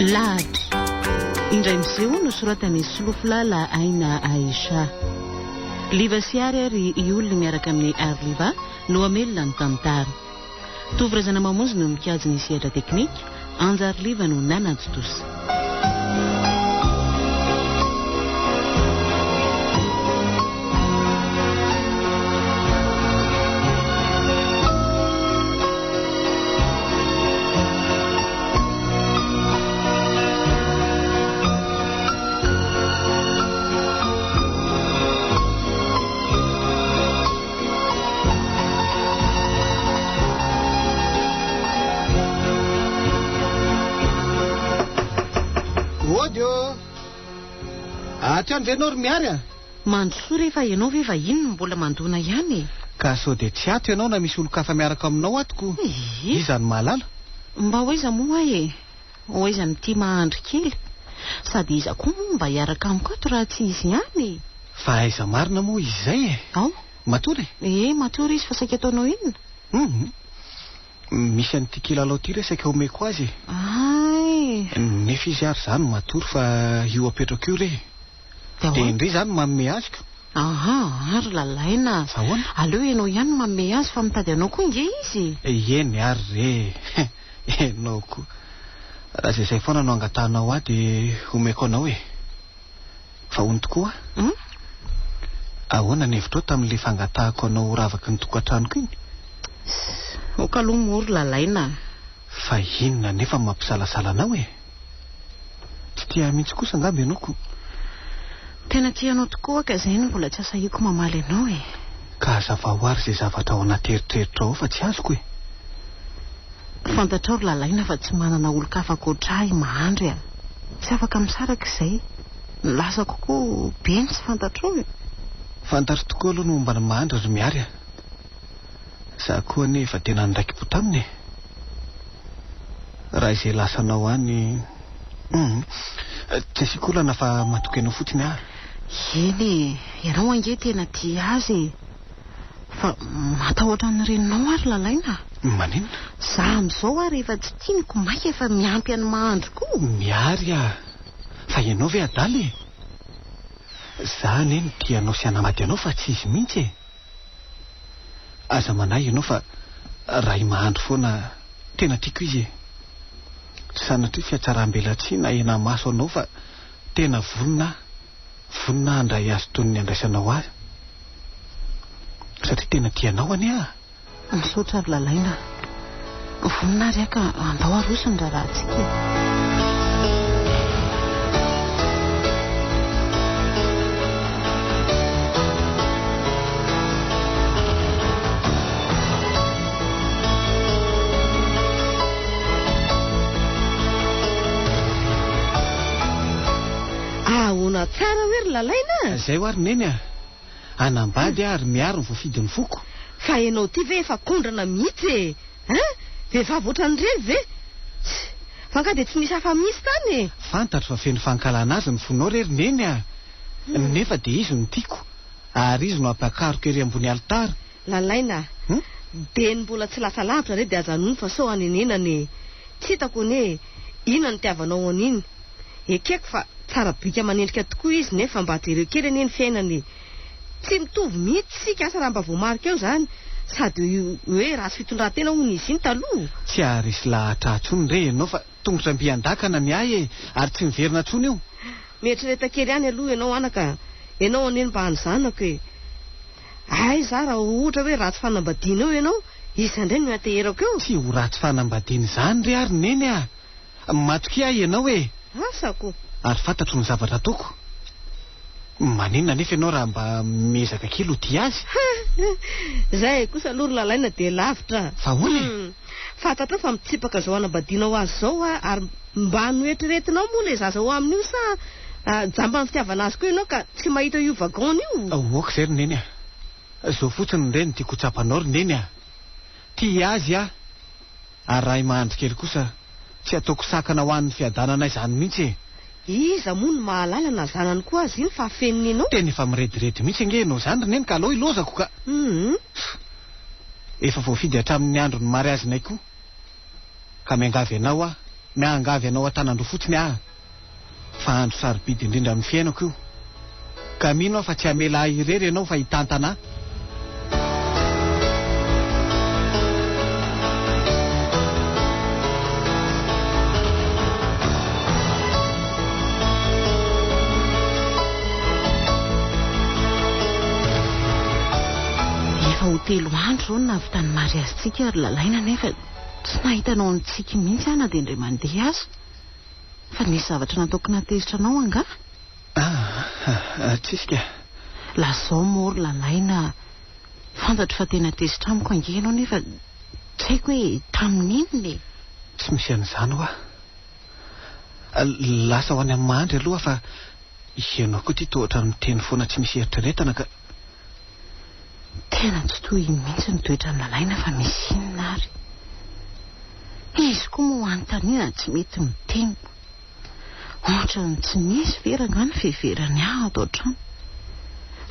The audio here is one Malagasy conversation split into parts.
Lahatra. Indray miseho nosoratan'i Solofolala Aina Aisha. Liva sy Ary ary i Olly miaraka amin'i Arliva no hamelona ny tantara. Tovo Razanamamonjy no mikajy ny sehatra teknika, Anja Arliva no nanatontosa. Ody ô! Hatrany ve ianao ry Miary a? Mandrosoa re fa ianao ve vahiny no mbola mandona ihany e? Ka sao dia tsy ato ianao na misy olon-kafa miaraka aminao ato ko? Ee. Iza no mahalala? Mba ho aiza moa aho e? Ho aiza amin'ity mahandry kely? Sady iza koa moa mba hiaraka amiko ato raha tsy izy ihany e? Fa aiza marina moa izy izay e? Ao. Matory e? Ee, matory izy fa saika ataonao inona? Hum. Misy an'ity kilalao ity re saika omeko azy e. Hay! Nefa izy ary izany matory fa io apetrako io re. Dia Dia ahoana? ndry izany manome azy ko. Aha, ary Lalaina. Fa ahoana? Aleo ianao ihany no manome azy fa mitady anao koa nge izy e. Eny ary re e. Ianao koa. Raha izay izay foana no angatahanao ahy dia omeko anao e. Fa hono tokoa? Hum? Ahoana ny hevitrao tamin'ilay fangatahako anao ho ravaky ny tokantranoko iny? Ss, ok aloha moa ry Lalaina a. Fa inona anefa no mampisalasala anao e? Tsy tia ahy mihitsy kosa angamba ianao ko. Tena tia anao tokoa aho ka izay no mbola tsy asahiako mamaly anao e. Ka hazavao àry izay zavatra ao anaty eritreritrao ao fa tsy azoko e. Fantatrao ry Lalaina fa tsy manana olon-kafa ankoatra ahy mahandry a. Tsy afaka misaraka izay. Ny lasako koa be ny tsy fantatrao e. Fantatro tokoa aloha ny momba an'i Mahandry ry Miary a. Za koa anie efa tena niraiki-po taminy e. Raha izay lasanao any hum. Tsy asiako olana fa matoky anao fotsiny aho. Eny e, ianao ange tena tia azy e. Fa matahotra ny reninao aho ry Lalaina a. Maninona? Za amin'izao ary efa tsy tianiko maika fa miampy an'i Mahandry koa. Miary a! Fa ianao ve adala e? Za anie no tia anao sy hanambady anao fa tsy izy mihitsy e! Aza manahy ianao fa raha i Mahandry foana tena tiako izy e! Tsy sanatria fihatsaram-belatsihy na hena-maso anao fa tena vonona aho, vonona aho handray azy toy ny andraisanao ahy satria tena tia anao anie aho. Misaotra ry Lalaina a! Vonona ary aho ka andao aroso ny raharahantsika e! Ahoana tsara hoe ry Lalaina a? Izay hoa ry Neny a! Hanambady aho ary miaro ny voafidin'ny foko. Fa enao ty ve efa kondrana mihitsy e! Hein? Vehivavy ohatran'ireny ve? Tsia! Fa angaha dia tsy nisy hafa mihitsy tany e? Fantatro fa feno fankahalana azy ny fonao re ry Neny a! Nefa dia izy no tiako, ary izy no hampiakariko ery ambony alitara. Lalaina a! Dia ny mbola tsy lasa lavitra re dia ajanony fa sao hanenenana e! Tsy hitako anie e! Inona no itiavanao an'iny? Ekeko fa tsara bika aman'endrika tokoa izy nefa mba jereo kely anie ny fiainany e! Tsy mitovy mihitsy isika asa raha mba voamarika eo izany sady hoe ratsy fitondran-tena hono izy iny taloha. Tsy haharesy lahatra ahy intsony re ianao fa tongotra mby an-dakana ny ahy e! Ary tsy miverina intsony io. Mieritrereta kely ihany aloha ianao anaka a! Ianao anie no mba hany zanako e! Aiza raha ohatra hoe ratsy fanambadiana eo ianao, iza indray no hianteherako eo? Tsy ho ratsy fanambadiana izany re ary Neny a! Matokia ahy ianao e! Asako! Ary fantatro ny zavatra ataoko. Maninona anefa ianao raha mba miezaka kely ho tia azy? Izay kosa aloha ry Lalaina dia lavitra. Fa ahoana e? Fantatrao fa mitsipaka izao hanambadianao azy izao aho ary mba noeritreretinao moa ilay zaza ho aminy io sa jamban'ny fitiavana azy koa ianao ka tsy mahita io wagon io? Ok izay ry Neny a! Izao fotsiny re no tiako ho tsapanao ry Neny a! Tia azy aho ary raha i Mahandry kely kosa tsy ataoko sakana ho an'ny fiadanana izany mihitsy e! Iza moa no mahalala na zanany koa aza iny fa afeniny enao? Tena efa mirediredy mihitsy ange ianao izany ry Neny ka aleo hilozako ka! Hum. Efa voafidy hatramin'ny andron'ny mariazinay koa. Ka miangavy anao aho. Miangavy anao an-tanan-droa fotsiny aho fa andro sarobidy indrindra amin'ny fiainako io. Ka mino aho fa tsy hamela ahy irery ianao fa hitantana ahy. Efa ho telo andro izao no nahavitan'ny mariazintsika ry Lalaina nefa tsy nahita anao nitsiky mihitsy aho na dia indray mandeha aza. Fa nisy zavatra nataoko nahatezitra anao angaha? Ah, tsisy ka. Lazao moa ry Lalaina, fantatro fa tena tezitra amiko ange ianao nefa tsy haiko hoe tamin'inona e? Tsy misy an'izany hoa. Lasa ho any amin'ny mahandry aloha fa ianao koa ity toa ohatran'ny miteny foana tsy misy eritreretana ka. Tena tsy toy iny mihitsy ny toetran'i Lalaina fa misy inona ary? Izy koa moa anontaniana tsy mety miteny. Ohatran'ny tsy misy ve rangahy ny fiheverany ahy ato an-trano?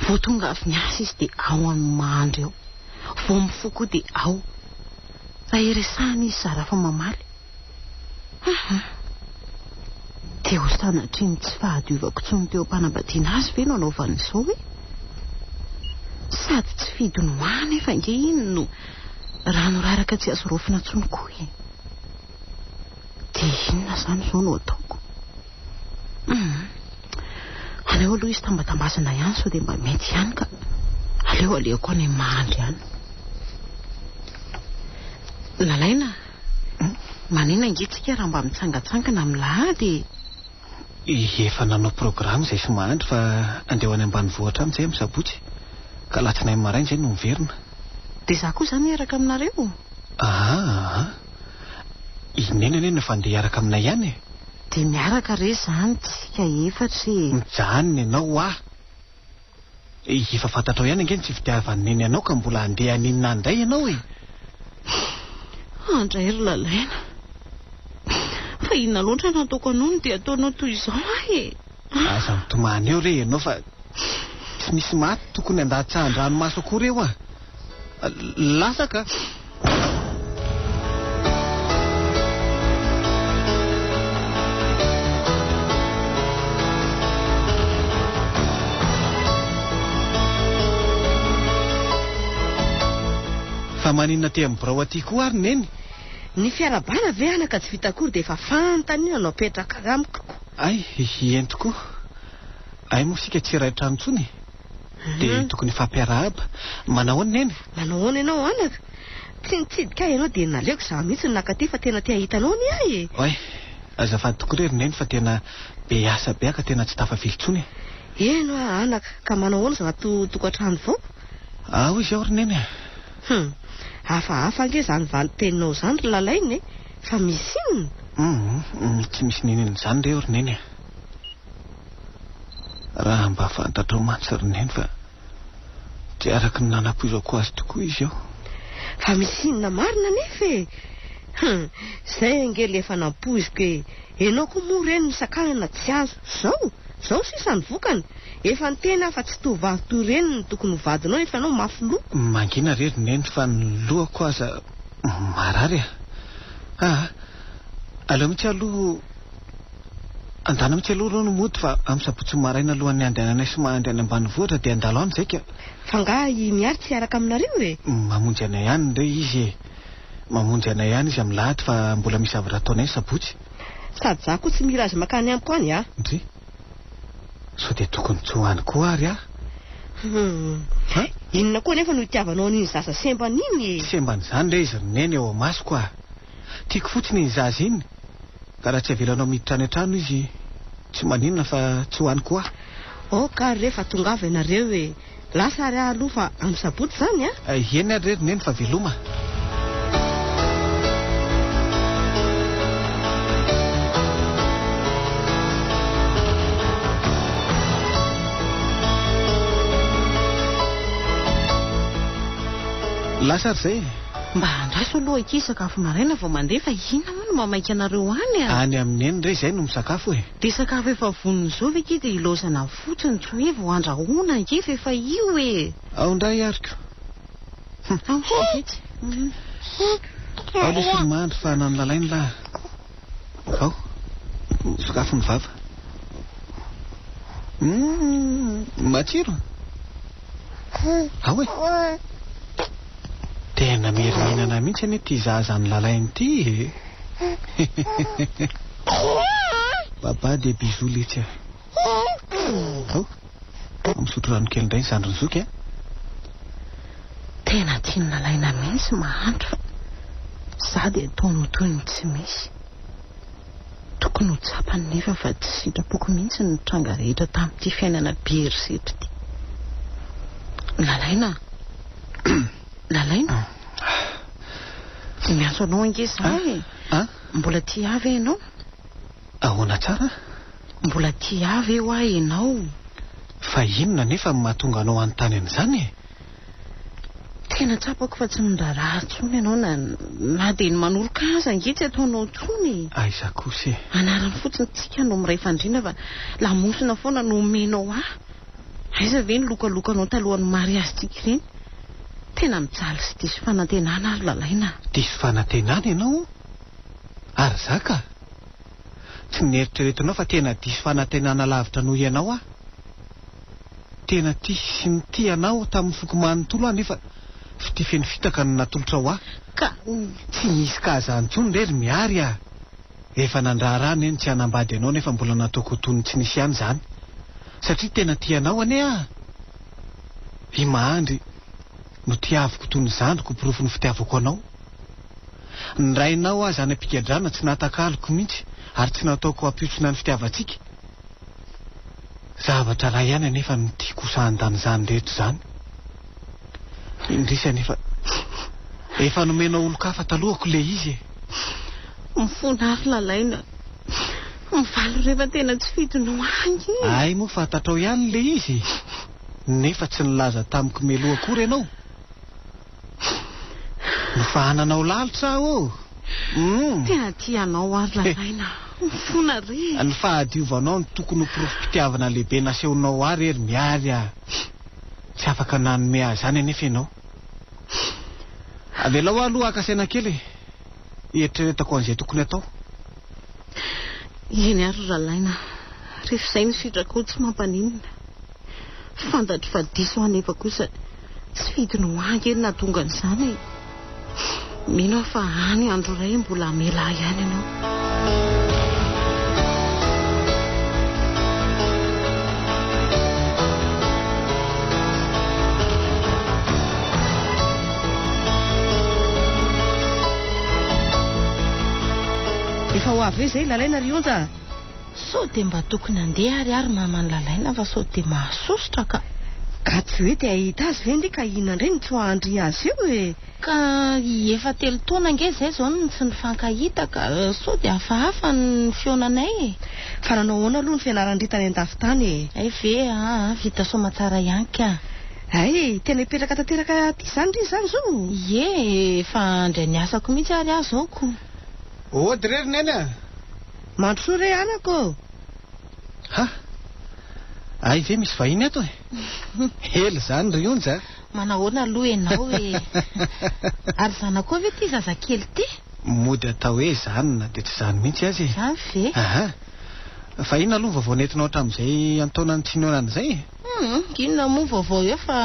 Vao tonga avy miasa izy dia ao amin'ny mahandry ao. Vao mifoha koa dia ao. Raha iresahana izy zara fa mamaly. Hum. Dia ho sanatria ny tsy fahadiovako intsony teo am-panambadiana azy ve no anaovany izao e? Sady tsy fidiny ho ahy anefa ange iny no rano raraka tsy azo raofina intsony koa e. Dia inona izany izao no ataoko? Hum. Aleo aloha izy tambatambazana ihany sao dia mba mety ihany ka. Aleo alehako any amin'ny mahandry any. Lalaina, manina ange tsika raha mba mitsangatsangana amin'ny lahady e? Efa nanao programa izay sy mahandry fa andeha ho any ambanivohitra any izay amin'ny sabotsy. Ka alatsinainy maraina izay no miverina. Dia izaho koa izany hiaraka aminareo? Aa! I Neny anie no efa handeha hiaraka aminay ihany e! Dia miaraka re izany tsika efatra e! Mijanona ianao hoa! Efa fantatrao ihany ange ny tsy fitiavan'i Neny anao ka mbola handeha haninona any indray ianao e! Andray ry Lalaina! Fa inona loatra no ataoko anao no dia ataonao toy izao ahy e! Aza mitomany eo re ianao fa tsy misy maty tokony handatsahan-dranomaso akory eo a! Lasa ka! Fa maninona aty amin'ny birao aty koa ary Neny? Ny fiarahabana ve anaka tsy vita akory dia efa fanontaniana no apetraka amiko ko. Hay, eny tokoa. Hay moa isika tsy iray trano intsony e. Dia tokony hifampiarahaba. Manao ahoana Neny? Manao ahoana ianao anaka? Tsy nitsidika ahy ianao dia naleoko izaho mihitsy no nakaty fa tena te hahita anao anie aho e! Oay, azafady tokoa re ry Neny fa tena be asa be aho ka tena tsy tafavily intsony e! Eny hoa anaka, ka manao ahoana izao ato tokantrano vao? Ao izy ao ry Neny a! Hum, hafahafa ange izany valin-teninao izany ry Lalaina e! Fa misy inona? Hum, tsy misy n'inona izany re eo ry Neny a! Raha mba fantatrao mantsy ry Neny fa tsy araka ny nanampoizako azy tokoa izy eo. Fa misy inona marina anefa e? Hum, izay ange ilay efa nampoiziko e! Ianao koa moa ireny nosakanana tsy azo. Izao, izao sisa ny vokany. Efa niteny aho fa tsy tovovavy toy ireny no tokony ho vadinao nefa ianao mafy loha. Mangina re ry Neny fa ny lohako aza marary a! Aa, aleo mihitsy aloha. Andana mihitsy aloha ireo no mody fa amin'ny sabotsy maraina alohan'ny handehananay sy mahandry any ambanivohitra dia handalo any izay ka. Fa angaha i Miary tsy hiaraka aminareo e? Mamonjy anay any re izy e! Mamonjy anay any izy amin'ny lahady fa mbola misy zavatra ataonay ny sabotsy. Sady za koa tsy mila azy mankany amiko any a! Ndry! Sao dia tokony tsy ho any koa ary aho? Hum! Inona koa anefa no itiavanao an'iny zaza sembana iny e? Sembana izany re izy ry Neny eo amasoko a! Tiako fotsiny iny zaza iny. Ka raha tsy avelanao miditra any an-trano izy, tsy maninona fa tsy ho any koa aho. Ok ary re fa tongava ianareo e! Lasa ary aho aloha fa amin'ny sabotsy izany a! Eny ary re ry Neny fa veloma. Lasa ary izay e! Mba andraso aloha akia sakafo maraina vao mandeha fa inona moa no mamaika anareo any a? Any amin'i Neny re izay no misakafo e! Dia sakafo efa vonona izao ve akia dia ilaozana fotsiny tsy hoe vao andrahoina ange fa efa io e! Ao indray ary ko! Ao vitsy. Ao lesy ry Mandry fa nano lalainy lahy. Sokafy ny vava. Hum, matsiro. Ao e. Tena miheriminana mihitsy anie ity zaza nolalainy ity e. Baba dia bisous letsy a. Ao. Misotro rano kely indray ny zandrin'i zoky a. Tena tian'i Lalaina mihitsy mahantra fa za dia ataony ho toy ny tsy misy. Tokony ho tsapany nefa fa tsy sitrapoko mihitsy ny tranga rehetra tamin'ity fiainana be herisetra ity. Lalaina a! Lalaina? Miantso anao ange za e! Mbola tia ahy ve ianao? Ahoana tsara? Mbola tia ahy ve hoa ianao? Fa inona anefa no mahatonga anao hanontany an'izany e? Tena tsapako fa tsy miraharaha intsony ianao na na dia ny manoroka aza ange tsy ataonao intsony e! Aiza kosa e! Anarany fotsiny tsika no miray fandriana fa lamosina foana no omenao ahy. Aiza ve ny lokalokanao talohan'ny mariazintsika ireny? Tena mijaly sy diso fanantenana aho ry Lalaina a! Diso fanantenana ianao? Ary za ka! Tsy neritreretinao fa tena diso fanantenana lavitra noho ianao aho. Tena tia sy nitia anao tamin'ny foko manontolo aho nefa fitia feno fitaka no natolotrao ahy. Ka. Tsy misy ka zany intsony re ry Miary a! Efa nandrara ahy anie ny tsy hanambady anao nefa mbola nataoko ho toy ny tsy nisy ihany izany. Satria tena tia anao anie aho. I Mahandry no tiaviko toy ny zandriko ho porofon'ny fitiavako anao. Ny rainao aza any am-pigadrana tsy natakaloko mihitsy ary tsy nataoko hampihontsona ny fitiavantsika. Zavatra iray ihany anefa no tiako ho sahandan'izany rehetra izany. Indrisy anefa, efa nomenao olon-kafa talohako ilay izy e! Mifona ary Lalaina. Mivaly rehefa tena tsy fidinao ahy e! Hay moa fantatrao ihany ilay izy e! Nefa tsy nilaza tamiko mialoha akory ianao. Nofahananao lalitra aho ô! Humm. Tena tia anao aho ry Lalaina. Mifona re. Ny fahadiovanao no tokony ho porofom-pitiavana lehibe nasehonao ahy re ry Miary a! Tsy afaka nanome ahy izany anefa ianao. Avelao aho aloha haka saina kely e! Hieritreretako an'izay tokony hatao. Eny ary ry Lalaina, rehefa izay no sitrako tsy mampaninona. Fantatro fa diso aho nefa kosa tsy fidiny ho ahy ange no nahatonga an'izany e. Mino aho fa any andro iray mbola hamela ahy ihany ianao. Efa ho avy eo izay Lalaina ry Onja a! Sao dia mba tokony handeha ary aho ry maman'i Lalaina fa sao dia mahasosotra ka. Ka tsy hoe te hahita azy ve ndry ka inona indray no tsoahan-dry azy eo e? Ka efa telo taona ange izay izao no tsy nifankahita ka sao dia hafahafa ny fihaonanay e. Fa nanao ahoana aloha ny fianaran-dry tany an-dafy tany e? Hay ve aa, vita soamatsara ihany ka. Hay, tena hipetraka tanteraka aty izany ndry izany izao? Ie, efa handray ny asako mihitsy ary aho izao ko. Ody re ry Neny a! Mandrosoa re anaka ô! Ha! Hay ve misy vahiny ato e? Ela izany ry Onja a! Manahoana aloha ianao e? Ary zanakao ve ity zazakely ity? Mody atao hoe izany na dia tsy izany mihitsy aza e! Izany ve? Aha! Fa inona aloha ny vaovao nentinao hatramin'izay an-taonany tsy nihaonana izay e? Hum, inona moa vaovao eo fa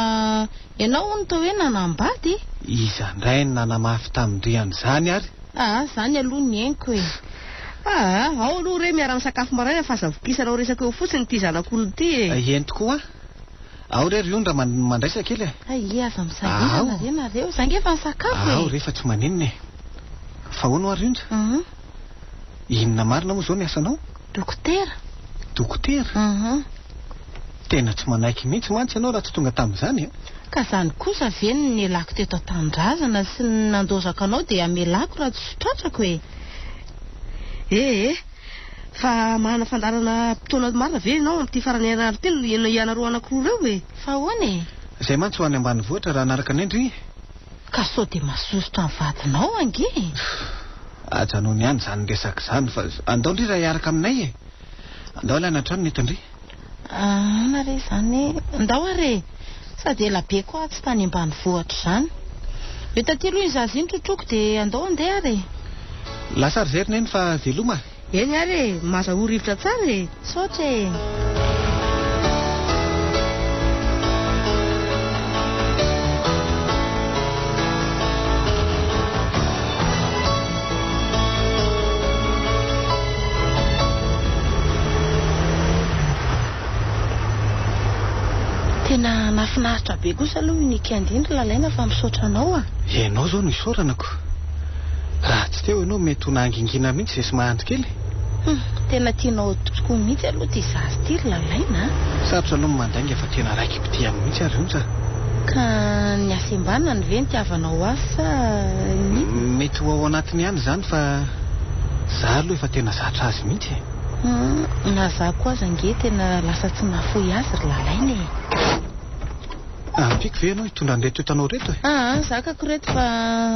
ianao hono toa hoe nanambady? Iza indray no nanamafy tamin-dry an'izany ary? Aa, izany aloha ny henoko e! Aa, ao aloha re miara-misakafo maraina fa aza vokisanao resaka eo fotsiny ity zanak'olona ity e! Eny tokoa an! Ao re ry Ondra mandraisa kely e! Hay, aza misahirana re nareo, za nge efa nisakafo e! Ao re fa tsy maninona e! Fa ahoana hoa ry Onja? Inona marina moa izao ny asanao? Dokotera. Dokotera? Uhum. Tena tsy manaiky mihitsy mantsy ianao raha tsy tonga tamin'izany e! Ka izany kosa ve ny nialako teto an-tanindrazana sy ny nandozako anao dia hamelako raha tsy tratrako e? Ee, fa manana fandaharanam-potoana marina ve ianao amin'ity faran'ny herinandro ity no ianareo anankiroa ireo e? Fa ahoana e? Izay mantsy ho any ambanivohitra raha hanaraka anay ndry. Ka sao dia masosotra ny vadinao ange e? Ajanony ihany izany resaka izany fa andao ndry raha hiaraka aminay e! Andao alaina an-trano ny entin-dry. Ahoana re izany e? Andao ary e! Sady ela be koa aho tsy tany ambanivohitra izany. Io taty aloha iny zaza iny trotroiko dia andao handeha ary e! Lasa ry zay ry neny fa veloma. Eny ary e, mazahoa rivotra tsara e. Misaotra e. Tena nahafinaritra be kosa aloha iny week-end iny ry Lalaina fa misaotra anao a! Ianao izao no isaorana ko. Raha tsy teo ianao mety ho nahangingina mihitsy izay sy mahandry kely. Hum, tena tianao tokoa mihitsy aloha ity zaza ity ry Lalaina a! Sarotra aloha ny mandainga fa tena raiki-pitia aminy mihitsy aho ry Onja a! Ka ny hasembanany ve nitiavanao azy sa ny. Mety ho ao anatiny ihany izany fa za aloha efa tena zatra azy mihitsy e! Hum, na za koa aza ange tena lasa tsy nahafoy azy ry Lalaina e! Ampiako ve ianao hitondra an'ireto entanao ireto e? Aa, zakako ireto fa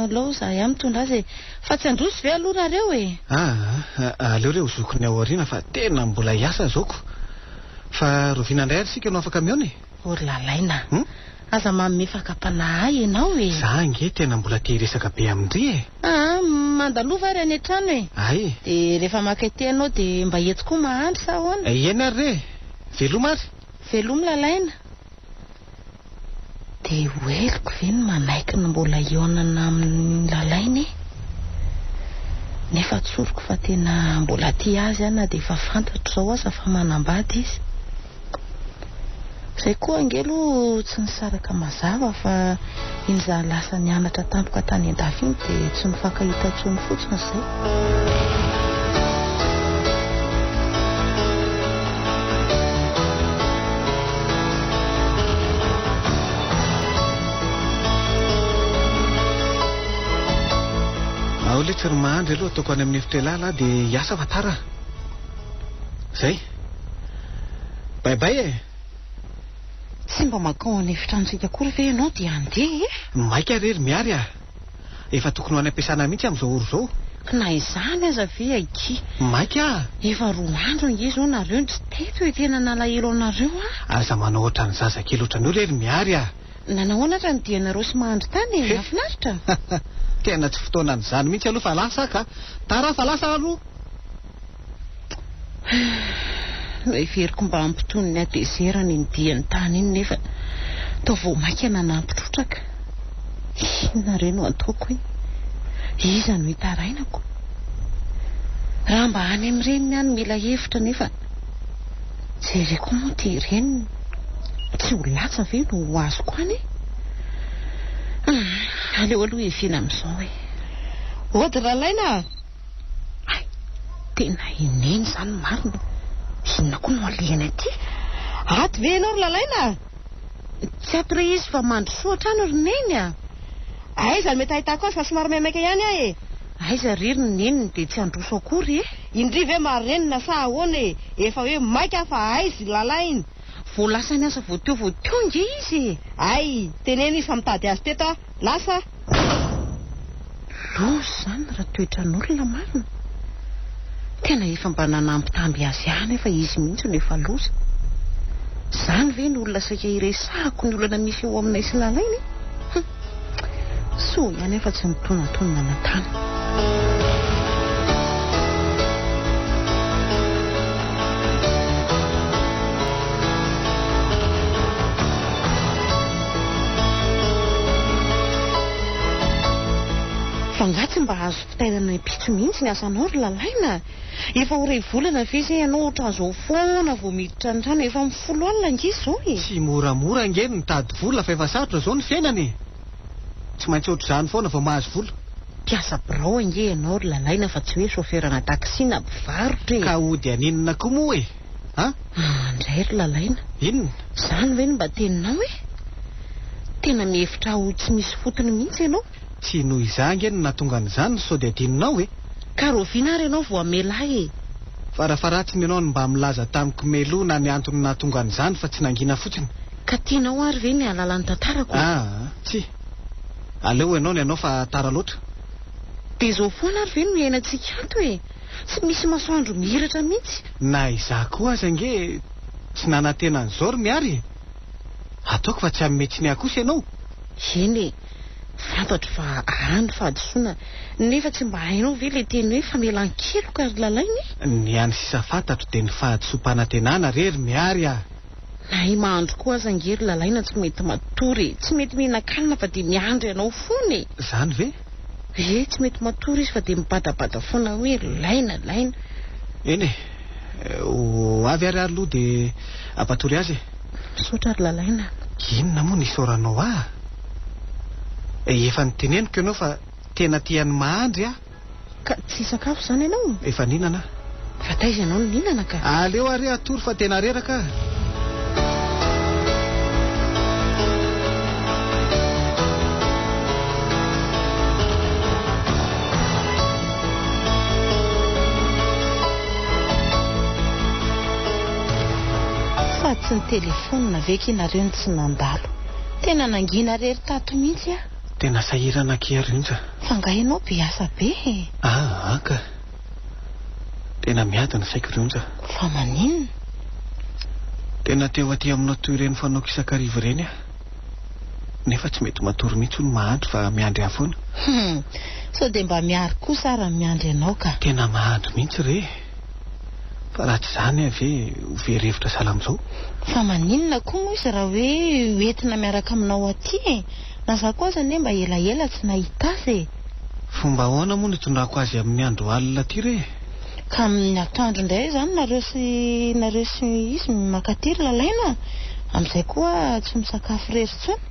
aleo za ihany mitondra azy e! Fa tsy handroso ve aloha nareo e? Aa, aleo re ho zokiny ao aoriana fa tena mbola hiasa zao ko! Fa rahoviana indray ary isika no afaka mihaona e? O ry Lalaina a! Aza manome fakam-panahy ahy ianao e! Za ange tena mbola te hiresaka be amin-dry e! Aa, mandalova ary any an-trano e! Ay! Dia rehefa maka ety ianao dia mba etsy koa mahandry sa ahoana? Eny ary re! Veloma ary! Veloma Lalaina! Dia ho heloko ve ny manaiky ny mbola hihaonana amin'i Lalaina e? Nefa tsoriko fa tena mbola tia azy aho na dia efa fantatro izao aza fa manambady izy. Izay koa ange aloha tsy nisaraka mazava fa iny izaho lasa nianatra tampoka tany an-dafy iny dia tsy nifankahita intsony fotsiny izay. Ao letsy ry mahandry aloha ataoko any amin'ny efitra elah lah dia hiasa fa tara. Zay. Bye bye e. Tsy mba mankao an'efitranontsika akory ve ianao dia handeha e? Maika re ry Miary a! Efa tokony ho any am-piasana mihitsy amin'izao ora izao. Ka na izany aza ve akia. Maika a! Efa roa andro ange izao nareo no tsy teto e, tena nalahelo anareo aho. Aza manao ohatran'ny zazakely ohatran'io re ry Miary a! Nanahoana ary ny dianareo sy mahandry tany e? Nahafinaritra? Tena tsy fotoanan'izany mihitsy aloha fa lasa aho ka! Tara fa lasa aho aloha! Noheveriko mba hampitony ny hatezerany iny diany tany iny nefa toa vao mainka nanampy trotraka. Inona re no ataoko e? Iza no hitarainako? Raha mba any amin'ny reniny aho no mila hevitra nefa jereko moa ity reniny. Tsy ho latsa ve no ho azoko any e? Aleo aloha hiviana amin'izao e. Ody Ralaina a! Hay! Tena i Neny izany marina. Inona koa no alehany aty? Ato ve ianao ry Lalaina a? Tsy ato re izy fa mandrosoa hatrany ry Neny a! Aiza no mety ahitako azy fa somary maimaika ihany aho e! Aiza re ry Neny dia tsy handroso akory e? Indry ve marenina sa ahoana e? Efa hoe maika aho fa aiza i Lalaina? Vao lasa niasa vao teo vao teo ange izy e! Hay! Teneno izy fa mitady azy teto aho. Lasa aho. Loza izany raha toetran'olona marina. Tena efa mba nanambitamby azy ahy nefa izy mihitsy no efa loza. Izany ve no olona saika hiresahako ny olana misy eo aminay sy Lalaina e? Hum. Soa ihany aho fa tsy nitonantonana nankany. Fa angaha tsy mba azo fitairana impitso mihitsy ny asanao ry Lalaina a? Efa ho iray volana ve izay ianao ohatran'izao foana vao miditra ny trano? Efa amin'ny folo alina ange izao e! Tsy moramora ange ny mitady vola fa efa sarotra izao ny fiainana e! Tsy maintsy ohatr'izany foana vao mahazo vola. Mpiasa birao ange ianao ry Lalaina fa tsy hoe chauffeur-na taxi na mpivarotra e! Ka hody haninona koa moa e? A? Andray ry Lalaina. Inona? Izany ve no mba teninao e? Tena mihevitra ahy ho tsy misy fotony mihitsy ianao. Tsy noho izaho ange no nahatonga an'izany sao dia adinonao e! Ka rahoviana ary ianao vao hamela ahy e? Farafaharatsiny ianao no mba milaza tamiko meloa na ny antony nahatonga an'izany fa tsy nangina fotsiny. Ka tianao ary ve ny hahalala ny tantarako e? Aa, tsia. Aleo ianao ny anao fa tara loatra. Dia izao foana ary ve no iainantsika ato e? Tsy misy masoandro mihiratra mihitsy. Na izaho koa aza ange tsy nanantena an'izao ry Miary e! Ataoko fa tsy hanome tsiny ahy kosa ianao. Eny e! Fantatro fa ahy ny fahadisoana, nefa tsy mba hainao ve ilay teny hoe famelan-keloka ry Lalaina e? Ny hany sisa fantatro dia ny fahadisoam-panantenana re ry Miary a! Na i Mahandro koa aza ange ry Lalaina tsy mety matory e! Tsy mety mihinan-kanina fa dia miandry anao foana e! Izany ve? Ie, tsy mety matory izy fa dia mibadabada foana hoe Laina, Laina. Eny e! Ho avy ary aho aloha dia hampatory azy e! Misaotra ry Lalaina. Inona moa no isaoranao ahy? Efa noteneniko ianao fa tena tia an'i Mahandry aho. Ka tsy hisakafo izany ianao? Efa nihinana aho. Fa taiza ianao no nihinana ka? Aleo ary hatory fa tena reraka aho. Fa tsy nitelefaonina ve ki nareo no tsy nandalo? Tena nangina rery tato mihitsy aho. Tena sahirana akia ry Onja. Fa nga ianao be asa be e? Aa ka. Tena miady ny saiko ry Onja. Fa maninona? Tena te ho aty aminao toy ireny fanaoko isan-kariva ireny aho. Nefa tsy mety matory mihitsy hono mahandro fa miandry ahy foana. Hum. Sao dia mba miary kosa ary ny miandry anao ka. Tena mahandro mihitsy re. Fa raha tsy izany aho ve ho very hevitra sahala amin'izao? Fa maninona koa moa izy raha hoe hoentina miaraka aminao aty e? Na za koa aza anie mba elaela tsy nahita azy e! Fomba ahoana moa no hitondrako azy amin'ny andro alina aty re? Ka amin'ny atoandro indray izany nareo sy nareo sy izy mankaty ry Lalaina a! Amin'izay koa tsy misakafo irery intsony.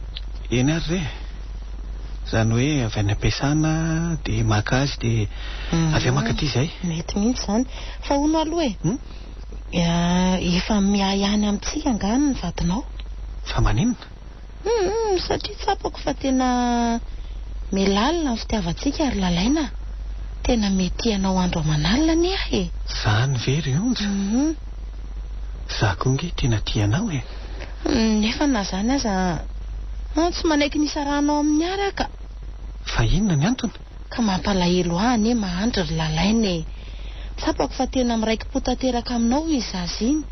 Eny ary re! Izany hoe avy any am-piasana dia maka azy dia avy eo mankaty izay. Mety mihitsy izany. Fa hono aloha e! Efa miahy any amintsika angaha ny vadinao? Fa maninona? Humm satria tsapako fa tena milalina ny fitiavantsika ry Lalaina a! Tena mety hanao andro aman'alina anie aho e! Zany ve ry Onja? Humm. Za koa nge tena tia anao e! Nefa na zany aza an, tsy manaiky ny hisarahanao amin'i Ary aho ka! Fa inona ny antony? Ka mampalahelo ahy anie mahandry ry Lalaina e! Tsapako fa tena miraiki-po tanteraka aminao iny zaza iny.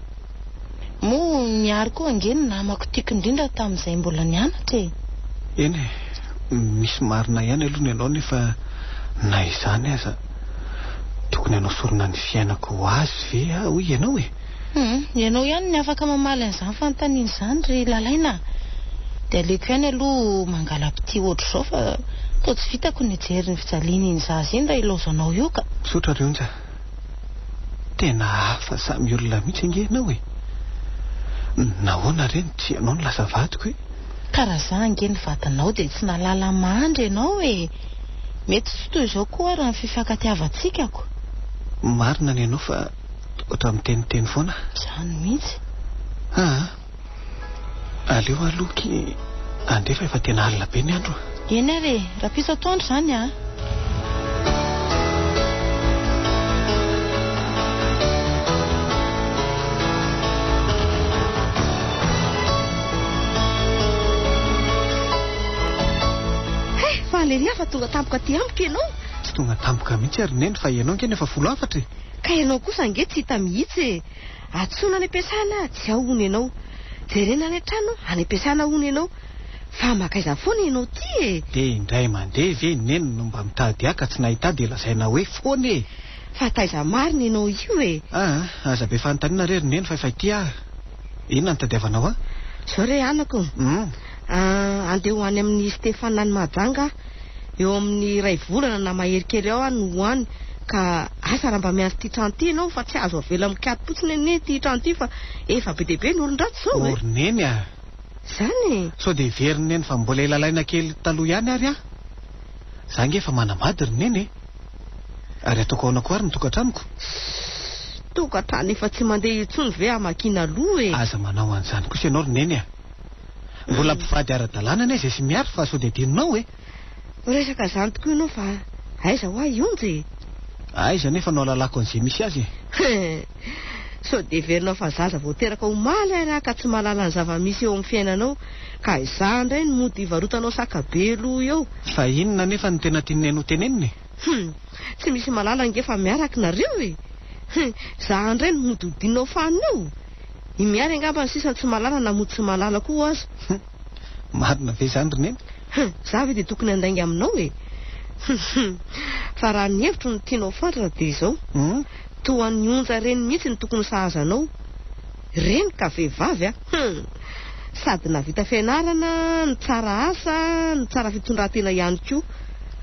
Moa ny Ary koa ange no namako tiako indrindra tamin'izay mbola nianatra e! Eny e, misy marina ihany aloha ny anao nefa na izany aza tokony hanao sorona ny fiainako ho azy ve aho hoy ianao e? Hum, ianao ihany ny afaka mamaly an'izany fanontaniana izany ry Lalaina a! Dia aleoko ihany aloha mangala-pitia ohatr'izao fa toa tsy vitako ny hijery ny fijalian'iny zaza iny raha ilaozanao eo ka! Misaotra ry Onja. Tena hafa samy olona mihitsy ange ianao e! Nahoana re no tsy ianao no lasa vadiko e? Ka raha za ange ny vadinao dia tsy nahalala mandry ianao e! Mety tsy toy izao koa ary ny fifankatiavantsika ko! Marina ny anao fa ohatran'ny miteniteny foana. Izany mihitsy. Aa! Aleo aloha ki andeha fa efa tena alina be ny andro a. Eny ary e, rahampitso atoandro izany a. He, faly ery aho fa tonga tampoka aty amiko ianao. Tsy tonga tampoka mihitsy ary Neny fa ianao ange no efa folo hafatra e. Ka ianao kosa ange tsy hita mihitsy e. Antsoina any am-piasana tsy ao hono ianao. Jerena any an-trano any am-piasana hono ianao. Fa mankaiza foana ianao ity e? Dia indray mandeha ve Neny no mba mitady ahy ka tsy nahita ahy dia lazaina hoe foana e? Fa taiza marina ianao io e? Aa, aza be fanontaniana re ry Neny fa efa ity aho. Inona no tadiavanao ahy? Izao re anako. Andeha ho any amin'i Stéphane any Mahajanga aho. Eo amin'ny iray volana na mahery kely eo aho no ho any ka asa raha mba miandry ity trano ity ianao fa tsy azo avela mikato-potsiny anie ity trano ity fa efa be dia be ny olon-dratsy izao e! O ry Neny a! Izany e! Sao dia heverin'i Neny fa mbola ilalaina kely taloha ihany ary aho? Za ange efa manambady ry Neny e! Ary ataoko ahoana koa ary ny tokantranoko? Sss! Tokantrano efa tsy mandeha intsony ve hamakiana loha e! Aza manao an'izany kosa ianao ry Neny a! Mbola mpivady ara-dalàna anie izay sy Miary fa sao dia adinonao e! Miresaka izany tokoa ianao fa aiza hoa i Onja e? Aiza anefa no ahalalako an'izay misy azy e? He! Sao dia heverinao fa zaza vao teraka omaly ary aho ka tsy mahalala ny zava-misy eo amin'ny fiainanao ka izaho indray no mody hivarotanao saka be loha eo. Fa inona anefa no tena tian'i Neny ho tenenina e? Hum! Tsy misy mahalala ange fa miaraka nareo e! Hum! Izaho indray no mody hodianao fanina eo. I Miary angamba ny sisa no tsy mahalala na mody tsy mahalala koa aza. Hum! Marina ve izany ry Neny? Hum, za ve dia tokony handainga aminao e? Hum, fa raha ny hevitro no tianao fantatra dia izao, Hum? toa an'i Onja ireny mihitsy no tokony ho sahaza anao. Ireny ka vehivavy a! Hum! Sady nahavita fianarana, no tsara asa, no tsara fitondran-tena ihany koa.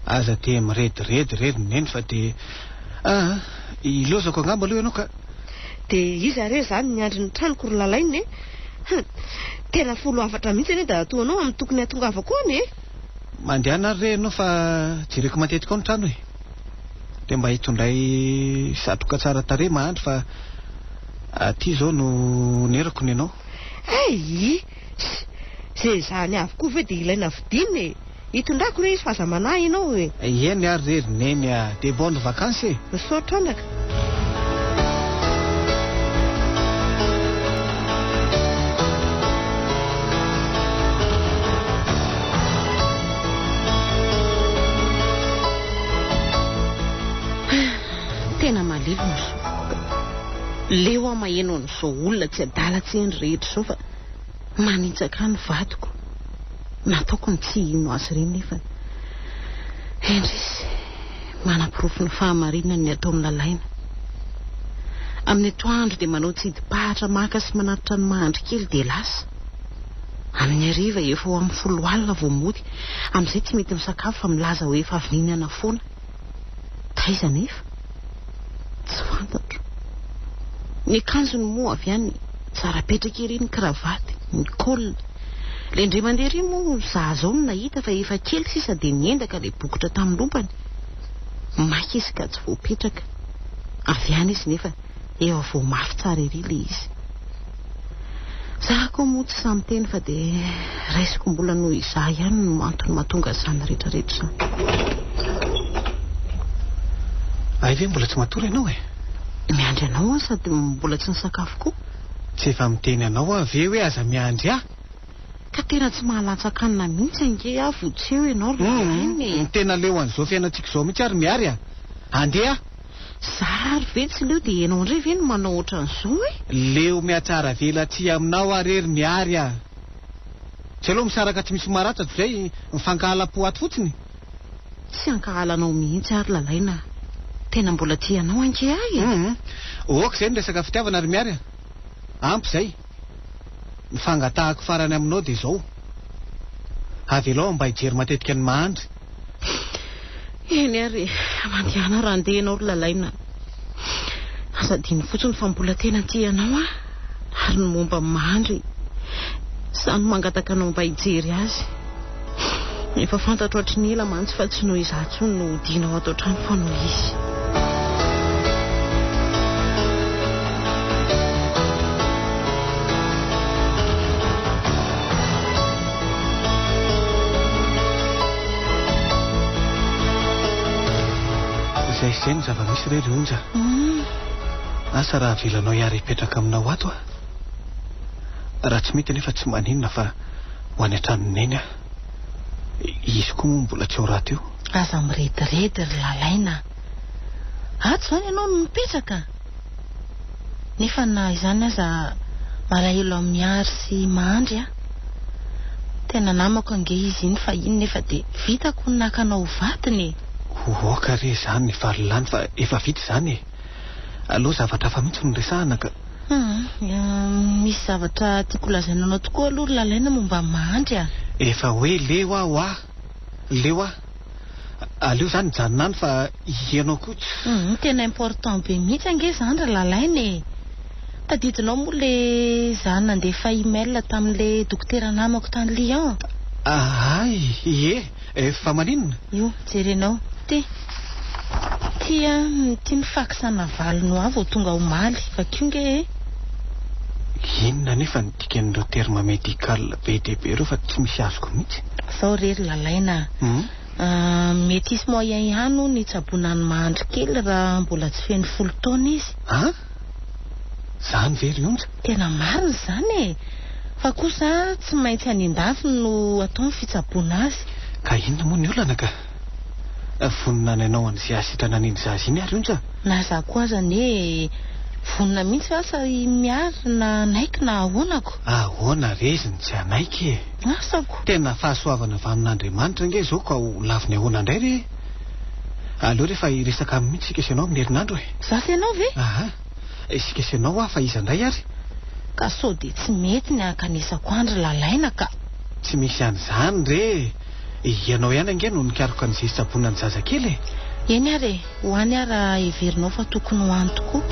Aza dia mirediredy re ry Neny fa dia ah, ilaozako angamba aloha ianao ka. Dia iza re izany niandry ny tranoko ry Lalaina e? Hum! Tena folo hafatra mihitsy anie dadatoanao amin'ny tokony hahatongavako any e! Mandehana ary re ianao fa jereko matetika ao ny trano e! Dia mba hitondray satroka tsara tarehy mahandry fa aty izao no onerako ny anao. Hay! Izay izany avokoa ve dia ilaina vidiana e! Hitondrako re izy fa aza manahy ianao e! Eny ary re ry Neny a! Dia bonne vacances e! Misaotra anaka. Tena malemy ny sofiko. Leo aho maheno an'izao olona tsy adala tsy hendry rehetra izao fa manitsaka ahy ny vadiko. Nataoko ny tsy hino azy ireny nefa indrisy manaporofo ny fahamarinany ny ataon'i Lalaina. Amin'ny atoandro dia manao tsidi-pahatra maka sy manatitra ny mahandry kely dia lasa. Amin'ny hariva efa ho amin'ny folo alina vao mody, amin'izay tsy mety misakafo fa milaza ho efa avy nihinana foana. Taiza anefa? Tsy fantatro. Ny akanjony moa avy any tsara petraka ery ny kravaty, ny col. Ilay indray mandeha ery moa za zao no nahita fa efa kely sisa dia niendaka ilay bokotra tamin'ny lompany. Maika izy ka tsy voapetraka. Avy any izy nefa efa voamafy tsara ery ilay izy. Za koa moa tsy sahy miteny fa dia raisiko mbola noho izaho ihany no antony mahatonga izany rehetra rehetra izany. Hay ve mbola tsy matory ianao e? Miandry anao aho sady mbola tsy nisakafo koa. Tsy efa miteny anao aho ve hoe aza miandry ahy? Ka tena tsy mahalatsa-kanina mihitsy ange aho vao tsy eo ianao ry Lalaina e! Tena leo an'izao fiainantsika izao mihitsy aho ry Miary a! Andeha aho! Za ary ve tsy leo dia ianao indray ve no manao ohatran'izao e? Leo mihatsara velatsihy aminao aho re ry Miary a! Tsy aleo misaraka tsy misy maratra toy izay mifankahala-po ato fotsiny? Tsy hankahala anao mihitsy aho ry Lalaina a! Tena mbola tia anao ange aho e! Hum! Ok izay ny resaka fitiavana ry Miary a! Ampy izay! Ny fangatahako farany aminao dia izao, avelao aho mba hijery matetika ny mahandry. Eny ary e, mandehana raha handeha ianao ry Lalaina. Aza adino fotsiny fa mbola tena tia anao aho, ary ny momba ny mahandry, izaho no mangataka anao mba hijery azy. Efa fantatro hatry ny ela mantsy fa tsy noho izaho intsony no hodianao ato an-trano fa noho izy. Izay sy izay no zava-misy re ry Onja. Asa raha avelanao hiara-hipetraka aminao ato aho. Raha tsy mety anefa tsy maninona fa ho any an-tranon'i Neny aho. Izy koa moa mbola tsy ao rahateo. Aza mirediredy ry Lalaina a! Ato izany ianao no mipetraka? Nefa na izany aza malahelo an'i Mihary sy Mahandry aho. Tena namako ange izy iny fahiny nefa dia vitako ny naka anao ho vadiny e! Ho aoka re izany Farilany fa efa vita izany e! Aleo zavatra hafa mihitsy no resahana ka. Hum, misy zavatra tiako holazaina anao tokoa aloha ry Lalaina momba an'i Mahandry a! Efa hoe leo aho hoa! Leo aho! Aleo izany hijanona any fa ianao koa tsy. Hum, tena important be mihitsy ange izany ry Lalaina e! Tadidinao moa le za nandefa email tamin'le dokotera namako tany Lyon? Ahay, ie! Fa maninona? Io, jerenao. Ty. Ty an, ty ny fax navaliny ho ahy vao tonga omaly. Vakio nge e. Inona anefa ny dikan'ireo terme médical be dia be ireo fa tsy misy azoko mihitsy. Zao re ry Lalaina a. Mety hisy moyen ihany hono hitsaboana an'i Mahandry kely raha mbola tsy feno folo taona izy. An? Zany ve ry Onja? Tena marina izany e! Fa kosa tsy maintsy any an-dafy no atao ny fitsaboana azy. Ka inona moa ny olana ka? Vonona ny hanao an'izay hahasitrana an'iny zaza iny ary Onja? Na za koa aza anie vonona mihitsy asa i Miary na hanaiky na ahoana ko. Ahoana re izy no tsy hanaiky e? Asako. Tena fahasoavana avy amin'Andriamanitra ange izao ka ho laviny ahoana indray re? Aleo re fa hiresaka aminy mihitsy isika sy ianao amin'ny herinandro e. Za sy ianao ve? Aha. Isika sy ianao aho fa iza indray ary? Ka sao dia tsy mety ny hankanesako any ry Lalaina ka. Tsy misy an'izany re e! Ianao ihany ange no nikaroka ny zezi-tsaboina ny zazakely e! Eny ary e! Ho any aho raha heverinao fa tokony ho any tokoa.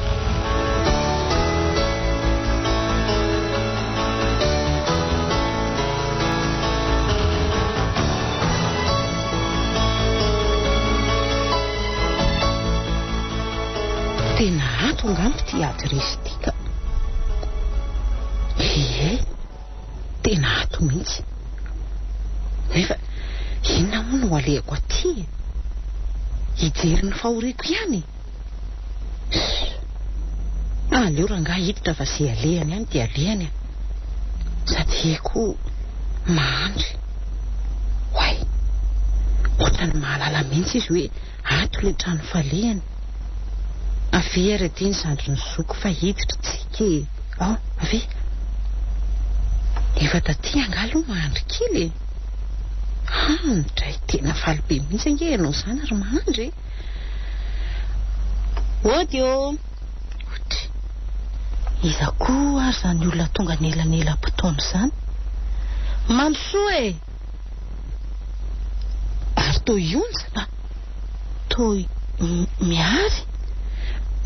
Tena ato angamba ity adiresy ity ka. Ie, tena ato mihitsy. Nefa inona moa no alehako aty e? Hijery ny fahoriako ihany e? Aleo rangahy hiditra fa ze alehany any dia alehany e. Sady he koa mahandry. Oay! Ohatran'ny mahalala mihitsy izy hoe ato ilay trano falehany. Avia ary aty ny zandrin'i zoky fa hiditra tsika e. Ao, avia. Efa taty angaha aloha mahandry kely e? Hany dray, tena faly be mihitsy ange ianao izany ry mahandry e. Ody ô! Ody. Iza koa ary izany olona tonga anelanelam-potoana izany? Mandrosoa e! Ary toa ionja? Ah, toa Miary?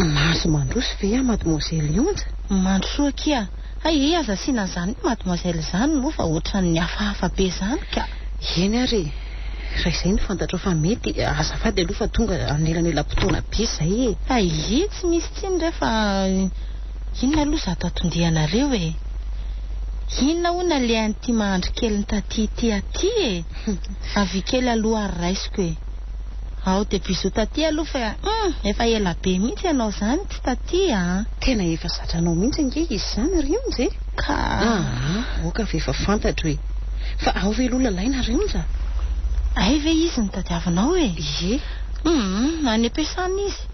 Mahazo mandroso ve aho mademoiselle Ionja? Mandrosoa akia. Hay, aza asiana an'izany hoe mademoiselle izany moa fa ohatran'ny hafahafa be izany ka. Eny ary e. Raha izay no fantatrao fa mety, azafady aloha fa tonga anelanelam-potoana be izay e. Hay, tsy misy tsiny re fa inona aloha izato anton-dianareo e? Inona hono alehan'ity mahandry keliny taty ity aty e? Avia kely aloha ary raisiko e. Ao dia bisous taty aloha fa hum efa ela be mihitsy ianao izany tsy taty a. Tena efa zatra anao mihitsy ange izy izany ry Onja e. Ka. Aa, aoka fa efa fantatro e. Fa ao ve aloha lalaina ry Onja? Hay ve izy no tadiavinao e? Ie. Hum, any am-piasana izy.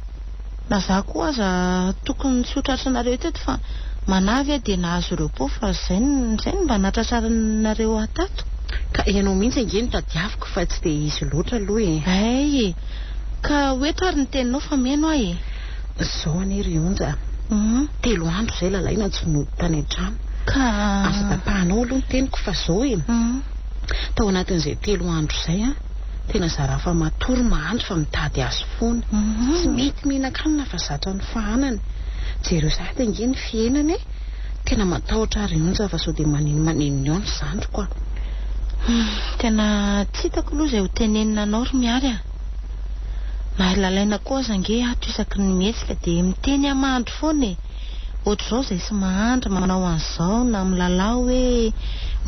Na za koa aza tokony tsy ho tratranareo teto fa manavy aho dia nahazo repos fa zay zay no mba nahatratrarinareo ahy tato. Ka ianao mihitsy ange no tadiaviko fa tsy dia izy loatra aloha e. Hay e! Ka ho eto ary ny teninao fa mino aho e. Zao anie ry Onja a! Telo andro izay Lalaina tsy nody tany an-trano. Ka. Aza tapahanao aloha ny teniko fa zao e! Tao anatin'izay telo andro izay an! Tena zara fa matory mahandry fa mitady azy foana. Tsy mety mihinan-kanina fa zatra ny fahanana. Jereo sahady ange ny fihenany e! Tena matahotra aho ry Onja fa sao dia manenomaneno eo ny zandriko a! Tena tsy hitako aloha izay ho tenenina anao ry Miary a! Na ry Lalaina koa aza ange ato isaky ny mihetsika dia miteny aho mahandry foana e! Ohatr'izao izay sy mahandry manao an'izao na milalao hoe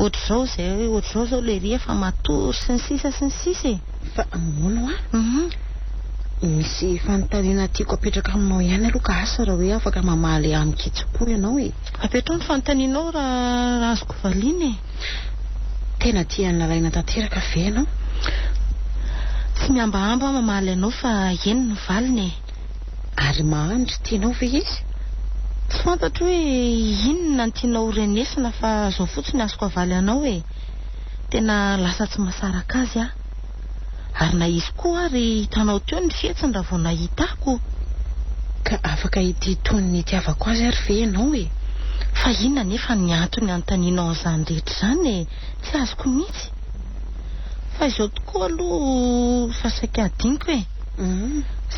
ohatr'izao izay ohatr'izao izao lery efa matory sy ny sisa sy ny sisa e. Fa hono hoa, misy fanontaniana tiako apetraka aminao ihany aloha ka asa raha hoe afaka mamaly amin-kitsim-po ianao e. Apetraho ny fanontanianao raha azoko valiana e. Tena tia an'i Lalaina tanteraka ve ianao? Tsy mihambahamba aho mamaly anao fa eny no valiny e. Ary mahandry tianao ve izy? Tsy fantatro hoe inona no tianao ho renesina fa zao fotsiny azoko avaly anao e! Tena lasa tsy mahasaraka azy aho. Ary na izy koa ary hitanao teo ny fihetsiny raha vao nahita ahy ko. Ka afaka hitia toy ny nitiavako azy ary ve ianao e? Fa inona anefa ny antony anontanianao an'izany rehetra izany e? Tsy azoko mihitsy. Fa izao tokoa aloha fa saika hadinoko e!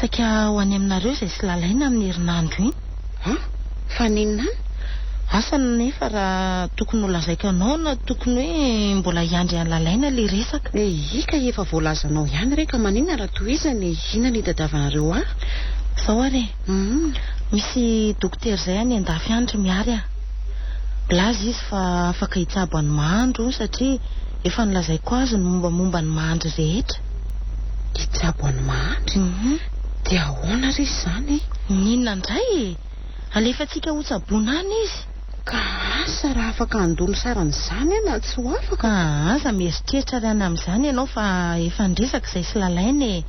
Saika ho any aminareo izay sy Lalaina amin'ny herinandro iny. An? Fa n'inona any? Asa anefa raha tokony ho lazaiko anao na tokony hoe mbola hiandry an'i Lalaina ilay resaka. Eii ka efa voalazanao ihany re ka maninona raha tohizana e? Inona no itadiavanareo ahy? Izao ary e! Misy dokotera izay any an-dafy any ry Miary a! Milaza izy fa afaka hitsabo an'i Mahandry hono satria efa nolazaiko azy ny mombamomba an'i Mahandry rehetra. Hitsabo an'i Mahandry? Dia ahoana re izany e? N'inona indray e? Alefantsika hotsaboina any izy. Ka asa raha afaka handoa ny saran'izany aho na tsy ho afaka. Ka aza mieritreritra ry any amin'izany ianao fa efa niresaka izay sy Lalaina e.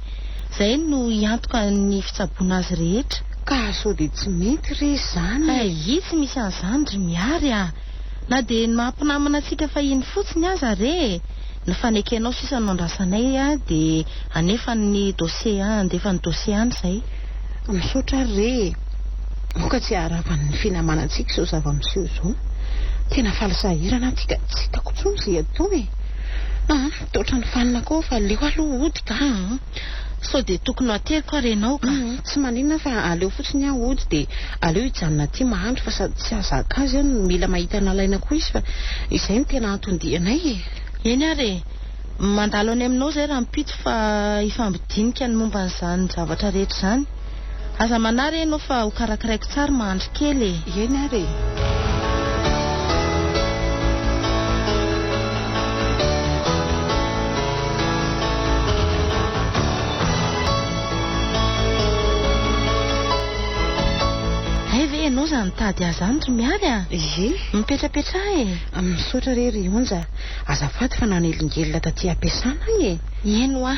Izay no hiantoka ny fitsaboana azy rehetra. Ka sao dia tsy mety re izany e? Hay, tsy misy an'izany ry Miary a! Na dia ny maha mpinamana antsika fahiny fotsiny aza re e! Ny fanekenao sisa no andrasanay dia anefa ny dossier andefa ny dossier any izay. Misaotra ary re e! Aoka tsy haharava ny finamanantsika izao zava-miseho izao. Tena faly sahirana aho ty ka tsy hitako intsony izay atao e! Aa, toa ohatran'ny fanina koa aho fa aleo aloha hody ka! Aa, sao dia tokony ho ateriko ary ianao ka! Tsy maninona fa aleo fotsiny aho hody dia aleo hijanona aty mahandro fa sady tsy hahazaka azy aho no mila mahita an'Alaina koa izy fa izay no tena anton-dianay e! Eny ary e! Mandalo any aminao izay rahampitso fa hifampidinika ny momba an'izany zavatra rehetra izany. Aza manahy re ianao fa ho karakaraiko tsara mahandro kely e! Eny ary e! Hay ve ianao izany nitady ahy izany ry Miary a! Ie. Mipetrapetraha e! Misaotra re ry Onja. Azafady fa nanelingelina taty am-piasana aho e! Eny hoa,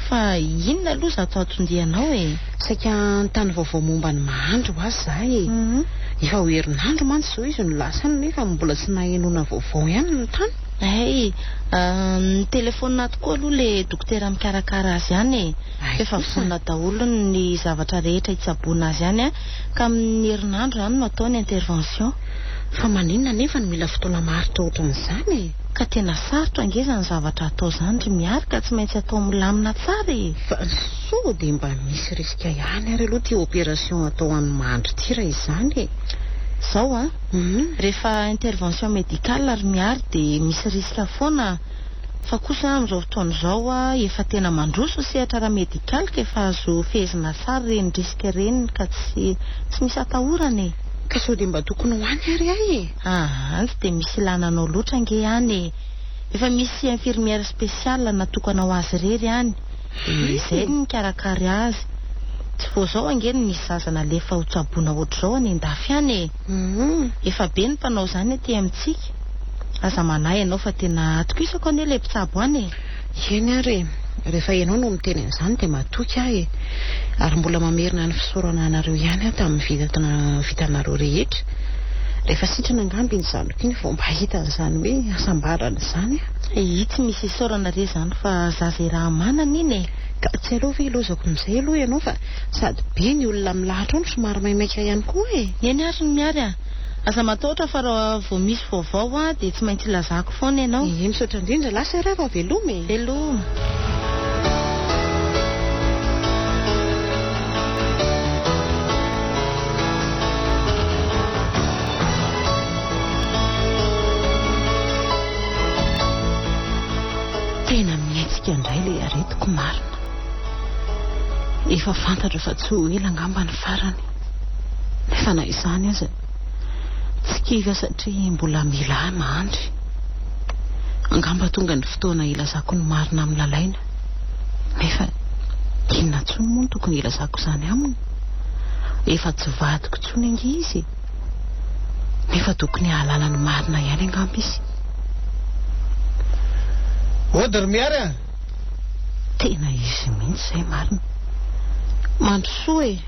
fa inona aloha izato anton-dianao e? Saika hanontany vaovao momba ny mahandro hoa za e! Efa ho herinandro mantsy izao izy no lasa any nefa mbola tsy nahenoana vaovao ihany ny tany. Hay, nitelefaonina tokoa aloha ilay dokotera mikarakara azy any e! Efa vonona daholo ny zavatra rehetra hitsaboana azy any ka amin'ny herinandro izany no atao ny intervention. Fa maninona anefa no mila fotoana maharitra ohatran'izany e? Ka tena sarotra ange izany zavatra atao izany ry Miary ka tsy maintsy atao milamina tsara e! Fa sao dia mba misy risque ihany ary aloha ity opération atao an'i Mandry ity raha izany e? Izao an, rehefa intervention médicale ry Miary dia misy risque foana Fa kosa amin'izao fotoana izao efa tena mandroso ny sehatra ara-medikaly ka efa azo fehezina tsara ireny risque ireny ka tsy tsy misy atahorana e! Ka sao dia mba tokony ho any ary aho e! Aa, tsy dia misy ilana anao loatra ange any e! Efa misy infirmière spéciale natokana ho azy irery any, dia izay no mikarakara azy. Tsy vao izao ange no nisy zaza nalefa ho tsaboina ohatr'izao any an-dafy any e! Efa be ny mpanao izany aty amintsika. Aza manahy ianao fa tena atokisako anie ilay mpitsabo any e! Eny ary e! Rehefa ianao no miteny an'izany dia matoky aho e! Ary mbola mamerina ny fisaorana anareo ihany aho tamin'ny vitanareo rehetra. Rehefa sitrana angamba iny zandriko iny vao mba hahita an'izany hoe hasambarana izany aho. Ii, tsy misy isaorana re izany fa zaza iraha-manana iny e! Ka tsy aleo ve ilaozako amin'izay aloha ianao fa sady be ny olona milahatra ao no somary maimaika ihany koa e! Eny ary ny Miary a! Aza matahotra fa raha vao misy vaovao aho dia tsy maintsy ilazako foana ianao. Ee, misaotra indrindra. Lasa ary aho fa veloma e! Veloma. Tena mihetsika indray ilay aretiko marina. Efa fantatro fa tsy ho ela angamba ny farany. Nefa na izany aza, tsy kivy aho satria mbola mila ahy mahandry. Angamba tonga ny fotoana hilazako ny marina amin'i Lalaina. Nefa inona intsony moa no tokony hilazako izany aminy? Efa tsy vadiko intsony ange izy e! Nefa tokony hahalala ny marina ihany angamba izy. Ody ry Miary a! Tena izy mihitsy izay marina. Mandrosoa e!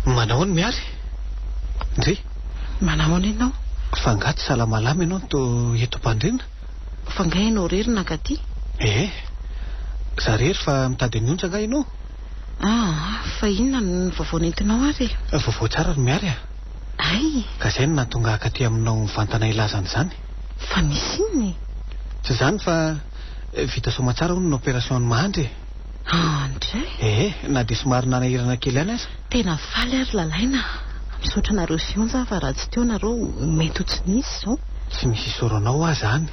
Manahoana Miary? Ndry. Manahoana ianao? Fa angaha tsy salamalama ianao no toa eto am-pandriana? Fa angaha ianao irery nankaty? Ee. Za irery fa mitady an'i Onja angaha ianao? Aa, fa inona no vaovao nentinao ary e? Vaovao tsara ry Miary a! Hay! Ka izay no nahatonga ahy hakaty aminao mivantana hilaza an'izany. Fa misy inona e? Tsy izany fa vita soamatsara hono ny opération an'i Mahandry e! Andray! Ee, na dia somary nanahirana kely ihany aza. Tena faly aho ry Lalaina a! Misaotra anareo sy Onja aho fa raha tsy teo nareo mety ho tsy nisy izao. Tsy misy isaoranao aho izany.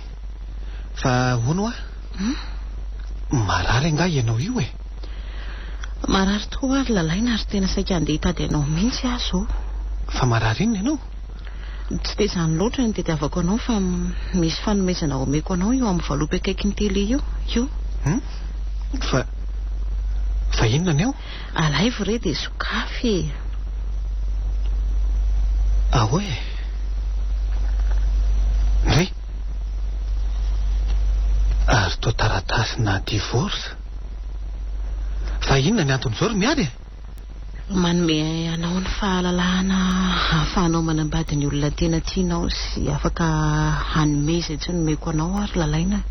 Fa hono hoa? Marary angaha ianao io e? Marary tokoa aho ry Lalaina ary tena saika handeha hitady anao mihitsy aho izao. Fa marary inona ianao? Tsy dia izany loatra no tadiavako anao fa misy fanomezana omeko anao io amin'ny valopy akaikin'ny télé io. Io. Hum? Fa, fa inona ny ao? Alaivo re dia sokafy e. Ahoa e? Ndry. Ary toa taratasy-na divorce. Fa inona ny anton'izao ry Miary e? Manome anao ny fahalalahana hahafahanao manambady ny olona tena tianao sy afaka hanome izay tsy nomeko anao aho ry Lalaina a.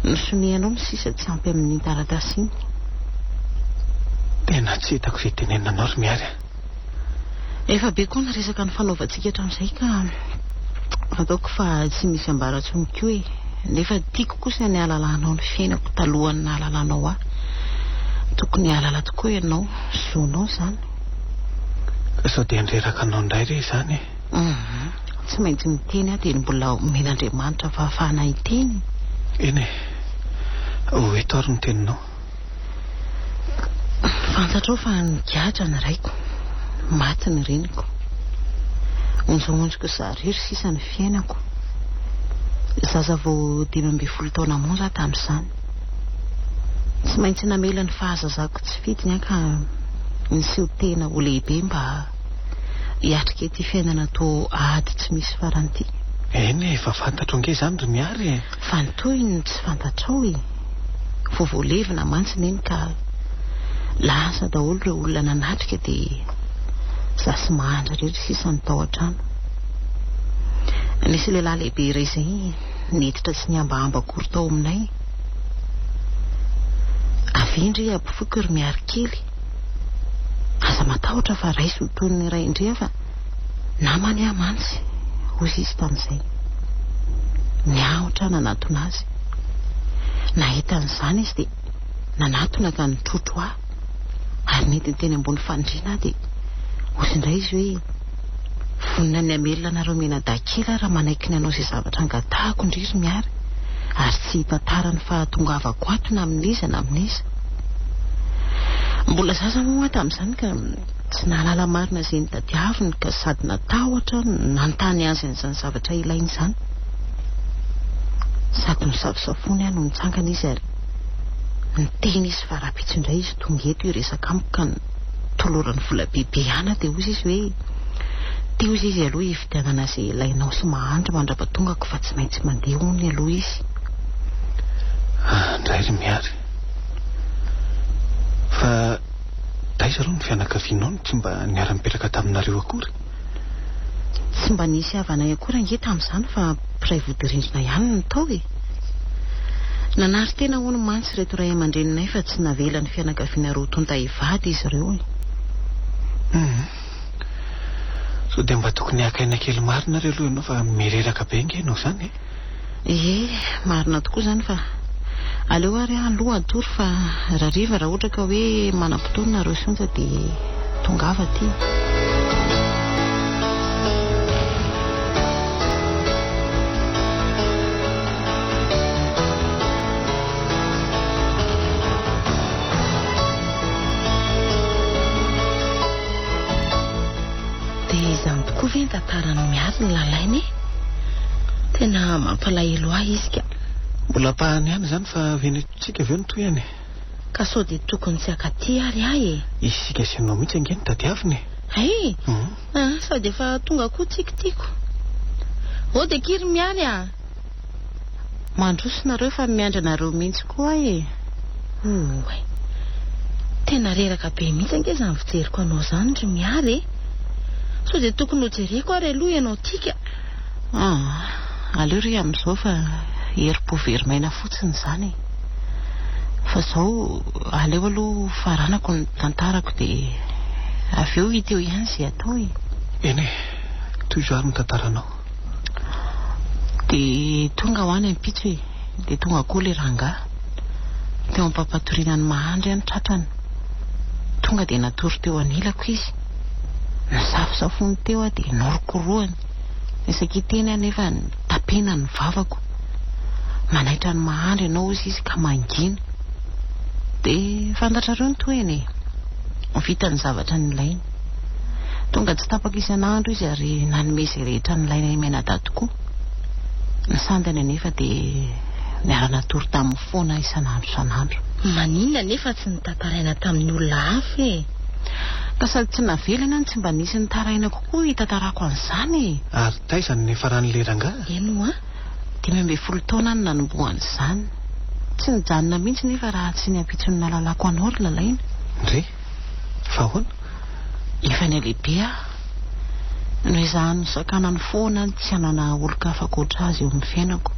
Ny sonianao no sisa tsy ampy amin'iny taratasy iny. Tena tsy hitako izay tenenina anao ry Miary a. Efa be koa ny resaka nifanaovantsika hatramin'izay ka ataoko fa tsy misy ambara intsony koa e. Nefa tiako kosa ny hahalalanao ny fiainako talohan'ny nahalalanao ahy. Tokony hahalala tokoa ianao, zonao izany. Sao dia handreraka anao indray re izany e? Hum, tsy maintsy miteny aho dia mbola omen'Andriamanitra fahafahana hiteny. Eny e, ho eto ary ny teninao. Fantatrao fa nigadra ny raiko, maty ny reniko. Onjongonjoko izaho irery sisa ny fiainako. Zaza vao 15 taona monja aho tamin'izany. Tsy maintsy namela ny fahazazako tsy fidiny aho ka niseho tena ho lehibe mba hiatrika ity fiainana toa ady tsy misy farany ity. Eny e, efa fantatro ange izany ry Miary e! Fa ny tohiny no tsy fantatrao e! Vao voalevina mantsy neny ka lasa daholo ireo olona nanatrika dia za sy Mahandra irery sisa no tao an-trano. Nisy lehilahy lehibe iray izay niditra tsy nihambahamba akory tao aminay. Avia ndry ampofoiko ry Miary kely. Aza matahotra fa raiso ho toy ny ray ndry aho fa namany aho mantsy, hoy izy tamin'izay. Niahotra nanatona azy. Nahita an'izany izy dia nanatona ka nitrotro ahy ary nentiny teny ambony fandriana aho dia hoy indray izy hoe, Vonona ny hamelona anareo mianadahy kely aho raha manaiky ny hanao izay zavatra angatahako ndry ry Miary ary tsy hitantara ny fahatongavako ato na amin'iza na amin'iza. Mbola zaza moa aho tamin'izany ka tsy nahalala marina izay notadiaviny ka sady natahotra no nanontany azy an'izany zavatra ilainy izany. Sady nosafosafoiny aho no nitsangana izy ary niteny izy fa rahampitso indray izy tonga eto hiresaka amiko ka notolorany vola bebe ihany aho dia hoy izy hoe teo izy izy aloha hividianana izay ilainao sy mahandry mandra-patongako fa tsy maintsy mandeha hono aloha izy. Ah, ndray ry Miary. Fa taiza aloha ny fianakavianao no tsy mba niara-nipetraka taminareo akory? Tsy mba nisy havanay akory ange tamin'izany fa mpiray vodirindrina ihany no tao e! Nanary tena hono mantsy ireto ray aman-dreninay fa tsy navelan'ny fianakaviana roa tonta hivady izy ireo e! Hum. Sao dia mba tokony haka aina kely marina ary aloha ianao fa mireraka be ange ianao izany e! Ie, marina tokoa izany fa aleo ary aho aloha hatory fa rariva raha ohatra ka hoe manam-potoana nareo sy Onja dia tongava aty. Dia izany tokoa ve ny tantaran'i Miary ny lalaina e? Tena mampalahelo ahy izy ka. Mbola ampahany ihany izany fa avy eny antsika avy eo ny tohiny e. Ka sao dia tokony tsy hakaty ary ahy e? Isika sy ianao mihitsy ange no tadiavina e. Hay! Ah, sady efa tonga koa tsiky tiako. Oh dia kiry Miary a! Mandroso nareo fa miandry anareo mihitsy koa aho e! Oay! Tena reraka be mihitsy ange izany fijeriko anao izany ry Miary e! Sao dia tokony hojereko ary aloha ianao ity ka! Aa! Aleo re amin'izao fa herim-po very maina fotsiny izany e! Fa izao aleo aloha faranako ny tantarako dia avy eo hita eo ihany izay atao e! Eny e! Tohizo ary ny tantaranao. Dia tonga aho any ampitso e! Dia tonga koa ilay rangahy. Teo am-pampatoriana ny mahandry aho ny tratrany. Tonga dia natory teo anilako izy. Nisafosafoany teo aho dia norokorohany. Isaky hiteny aho nefa nitapenany ny vavako. Manaitra ny mahandry ianao hozy izy ka mangina. Dia fantatrareo ny tohiny e! Vita ny zavatra nilainy. Tonga tsy tapaka isan'andro izy ary nanome izay rehetra nilainay mianadahy tokoa. Ny sandany anefa dia niara-natory taminy foana isan'andro isan'andro. Maninona anefa tsy notantaraina tamin'ny olona hafa e? Ka sady tsy navelany aho no tsy mba nisy nitaraina kokoa hitantarako an'izany e! Ary taiza no niafaran'ilay rangahy? Eny ho'a. 15 taona no nanombohan'izany. Tsy nijanona mihitsy nefa raha tsy ny ampitson'ny nahalalako anao ry Lalaina. Ndry! Fa ahoana? Efa nihalehibe aho. Noezahany nosakanany foana ny tsy hanana olon-kafa ankoatra azy eo amin'ny fiainako.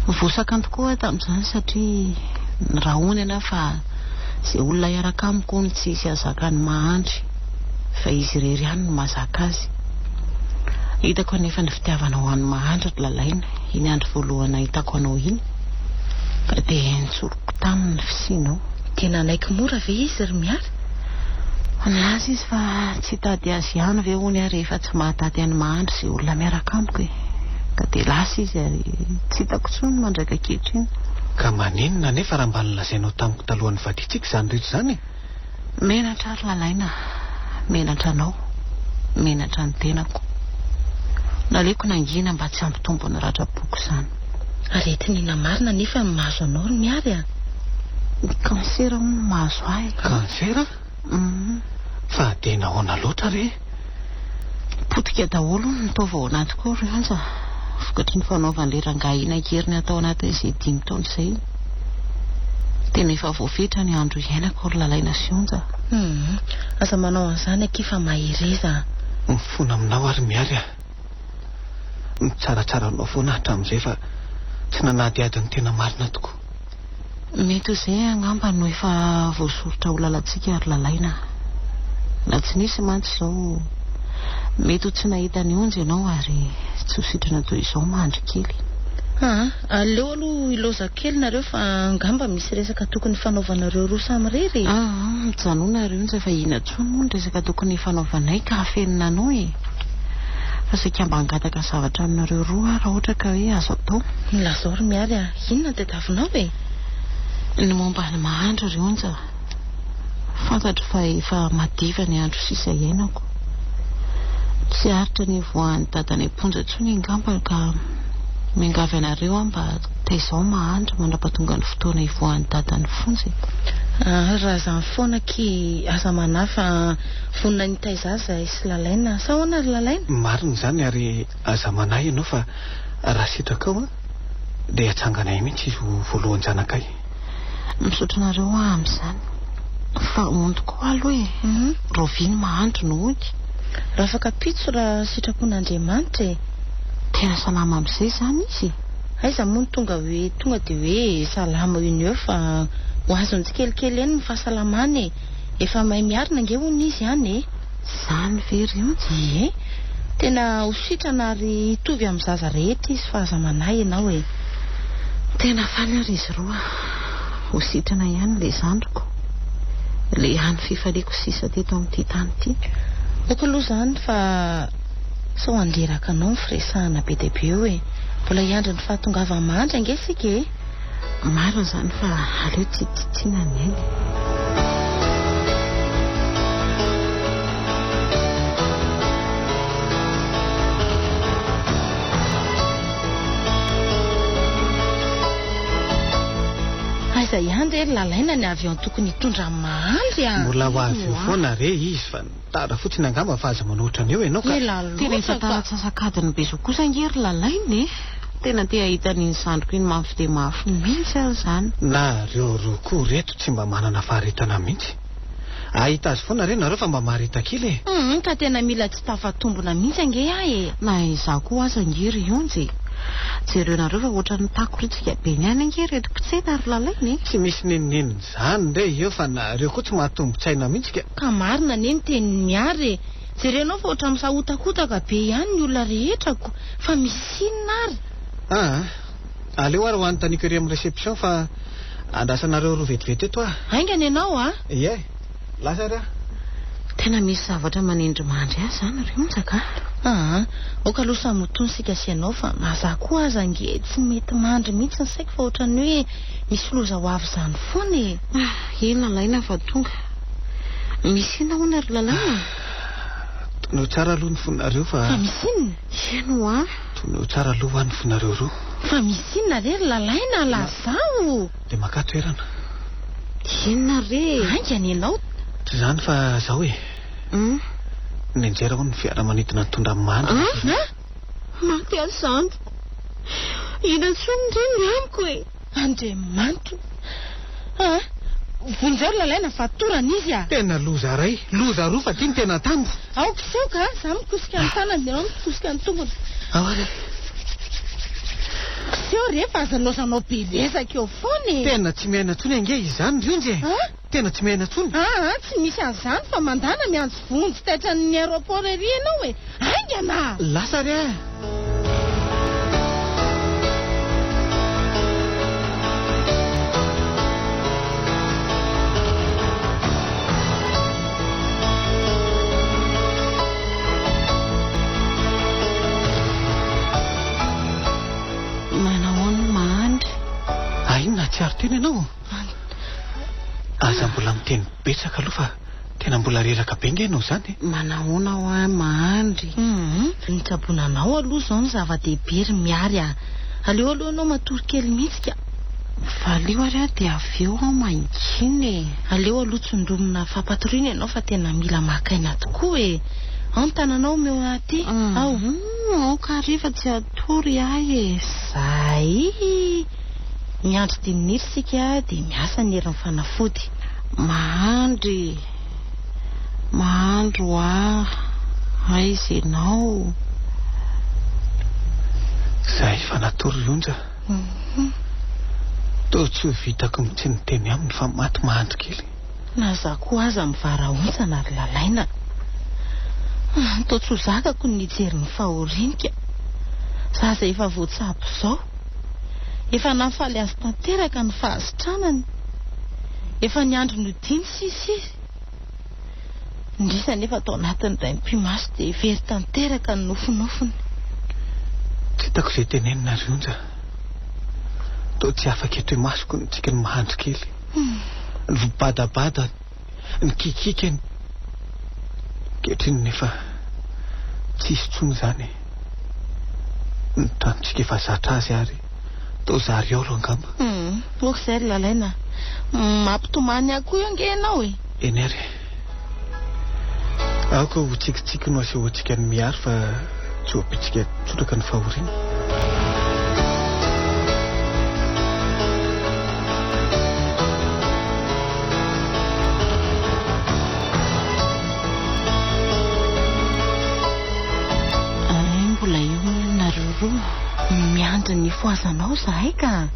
Voasakany tokoa aho tamin'izany satria nirahonana aho fa izay olona hiaraka amiko hono tsy hisy hahazaka ny mahandry fa izy irery ihany no mahazaka azy. Hitako anefa ny fitiavanao an'i Mahandry ry Lalaina iny andro voalohany nahitako anao iny ka dia nitsoriko taminy ny fisianao. Dia nanaiky mora ve izy ry Miary? Nilaza izy fa tsy hitady azy ihany ve hono aho rehefa tsy mahataty an'i Mahandry izay olona miaraka amiko e. Ka dia lasa izy ary tsy hitako intsony mandraka ankehitriny. Ka maninona anefa raha mba nolazainao tamiko talohan'ny nivadiantsika izany rehetra izany e? Menatra aho ry Lalaina a! Menatra anao. Menatra ny tenako. Naleoko nangina mba tsy hampitombo ny ratram-poko izany. Aretin'inona marina anefa no mahazo anao ry Miary a? Ny kansera hono no mahazo ahy. Kansera? Hum. Fa dia nahoana loatra re? Potika daholo hono ny taova ao anatiko ao ry Anja, vokatry ny fanaovan'ilay rangahy an-keriny atao anatin'izay dimy taona izay. Tena efa voafetra ny andro iainako ry Lalaina sy Onja. Hum. Aza manao an'izany akia fa mahereza a. Mifona aminao aho ry Miary a. Nitsaratsara anao foana hatramin'izay fa tsy nanadihady ny tena marina tokoa. Mety ho izay angamba no efa voasoritra ho lalantsika ry Lalaina a. Na tsy nisy mantsy izao, mety ho tsy nahita an'i Onja ianao ary tsy ho sitrana toy izao mandry kely. Aa, aleo aloha hilaozako kely nareo fa angamba misy resaka tokony hifanaovanareo roa samirery e. Aa, mijanona ry Onja fa inona intsony moa ny resaka tokony hifanaovanay ka hafenina anao e. Fa saika mba hangataka zavatra aminareo roa aho raha ohatra ka hoe azo atao. Lazao ry Miary a, inona no tadiavinao e? Ny momba ny mahandro ry Onja, fantatro fa efa madiva ny andro sisa iainako. Tsy aritra ny hivoahan'i dadanay am-ponja intsony angamba ka miangavy anareo aho mba taizao mahandro mandra-pahatonga ny fotoana hivoahan'i dada ny fonja e. Ah, raha izany foana akia aza manahy fa vonona ny hitaiza azy izahay sy Lalaina. Sa ahoana ry Lalaina? Marina izany ary aza manahy ianao fa raha sitrakao an, dia hatsanganay mihitsy izy ho voalohan-janakay. Misaotra anareo aho amin'izany. Fa hono tokoa aloha e, rahoviana mahandro no hody? Rafakampitso raha sitrapon'Andriamanitra e. Tena salama amin'izay izany izy e? Aiza moa no tonga hoe tonga dia hoe salama eo no eo fa ho azony tsikelikely eny ny fahasalamany e. Efa mahay miarina ange hono izy any e. Izany ve ry Onja? Ie. Tena ho sitrana ary hitovy amin'ny zaza rehetra izy fa aza manahy ianao e. Tena faly ary izy roa. Ho sitrana ihany ilay zandriko. Ilay hany fifaliako sisa teto amin'ity tany ity. Ok aloha izany fa sao handeraka anao ny firesahana be dia be eo e. Mbola hiandry ny fahatongavan'i Mahandry ange isika e. Marina izany fa aleo tsy tsitsiana ny aina. Aiza ihany re ry Lalaina ny avion tokony hitondra an'i Mahandry a! Mbola ho avy eo foana re izy fa tara fotsiny angamba fa aza manao ohatran'io ianao ka. Ela Tena loatra efa tara ka. antsasak'adiny be zao kosa ange ry Lalaina e! Tena te hahita an'iny zandriko iny mafy dia mafy mihitsy aho izany. Nareo roa koa reto tsy mba manana faharetana mihitsy. Hahita azy foana re nareo fa mba mahareta kely e! Humm ka tena mila tsy tafatombina mihitsy ange aho e! Na izaho koa aza ange ry Onjy e! Jereonareo fa ohatran'ny takoritsika be ny any ange ireto mpitsena ry Lalaina e! Tsy misy n'inon'inona izany re eo fa nareo koa tsy mahatombin-tsaina mihitsy ka! Ka marina anie ny tenin'i Miary e! Jerenao fa ohatran'ny misahotakotaka be ihany ny olona rehetra ko! Fa misy inona ary? Aa! Aleo ary ho anontaniako ery amin'ny réception fa andrasanareo roa vetivety eto aho. Haingana ianao a! Ie! Lasa ary aho. Tena misy zavatra manindrimandry ahy izany ry Onja ka! Aa! Aoka aloha samy ho tony isika sy ianao fa na za koa aza ange tsy mety mandry mihitsy ny saiko fa ohatran'ny hoe misy loza ho avy izany foana e! Ah! Eny Lalaina fa tonga. Misy inona hono ry Lalaina? Toneo tsara aloha ny fonareo fa. Fa misy inona? Eny hoa. Toneo tsara aloha hoa ny fonareo roa. Fa misy inona re ry Lalaina? Lazao! Dia makà toerana. Inona re e? Haingana ianao. Tsy izany fa zao e. Hum. Nianjera hono ny fiaramanidina nitondra an'i Mandry. An? Maty aho zandriko. Inona intsony re ny amiko e? Andriamanitro a! Vonjeo ry Lalaina fa torana izy a! Tena loza ray, loza roa fa ty no tena tambo. Ao kisoka a! Za mikosika ny tanany dia ianao mikosika ny tongony. Ao ary. Kiseho re fa aza laozanao be resaka eo foana e! Tena tsy miaina intsony ange izany ry Onjy e! Tena tsy miaina intsony. Aa tsy misy an'izany fa mandana miantso vonjy taitran'ny aéroport ery ianao e! Haingana! Lasa ary ah! Manahoana Mahandry? Ah inona hahatsiaro tena ianao? Aza mbola miteny betsaka aloha fa tena mbola reraka be nge ianao izany e. Manahoana hoa Mahandry? Hum, ny tsaboina anao aloha izao no zava-dehibe ry Miary a. Aleo aloha ianao matory kely mihitsy ka. Valio ary aho dia avy eo aho mangina e. Aleo aloha tsindromina fampatoriana ianao fa tena mila maka aina tokoa e. Ao ny tananao omeo ahy aty, ao. Hum, aoka ary fa tsy hatory ahy e. Zay. Miandry dimy minitra isika dia miasa ny herin'ny fanafody. Mahandry, mahandry hoa, aiza ianao? Izay efa natory ry Onja. Toa tsy ho vitako mihitsy ny miteny aminy fa maty mahandry kely. Na za koa aza mivarahontsana ry Lalaina. Toa tsy ho zakako ny hijery ny fahoriany ka. Zaza efa voatsabo izao. Efa nahafaly azy tanteraka ny fahasitranany. Efa niandry nodiany sisa izy. Indrisy anefa tao anatin'ny indray mipi-maso dia very tanteraka ny nofinofiny. Tsy hitako izay tenenina ry Onja. Toa tsy afaka eto imasoko ny tsikin'ny mahandry kely. Ny fibadabadany, ny kikikany. Ankehitriny nefa tsisy intsony izany e. Ny tranontsika efa zatra azy ary toa zary haolo angamba. Hum, ok izay ry Lalaina a. Mampitomany ahy koa io ange ianao e. Eny ary e. Aoka ho tsikitsiky no asehoantsika an'i Mihary fa tsy ho bitsika tsotraka ny fahoriana. Ay, mbola eo hono nareo roa. Miandry ny hifohazanao izahay ka.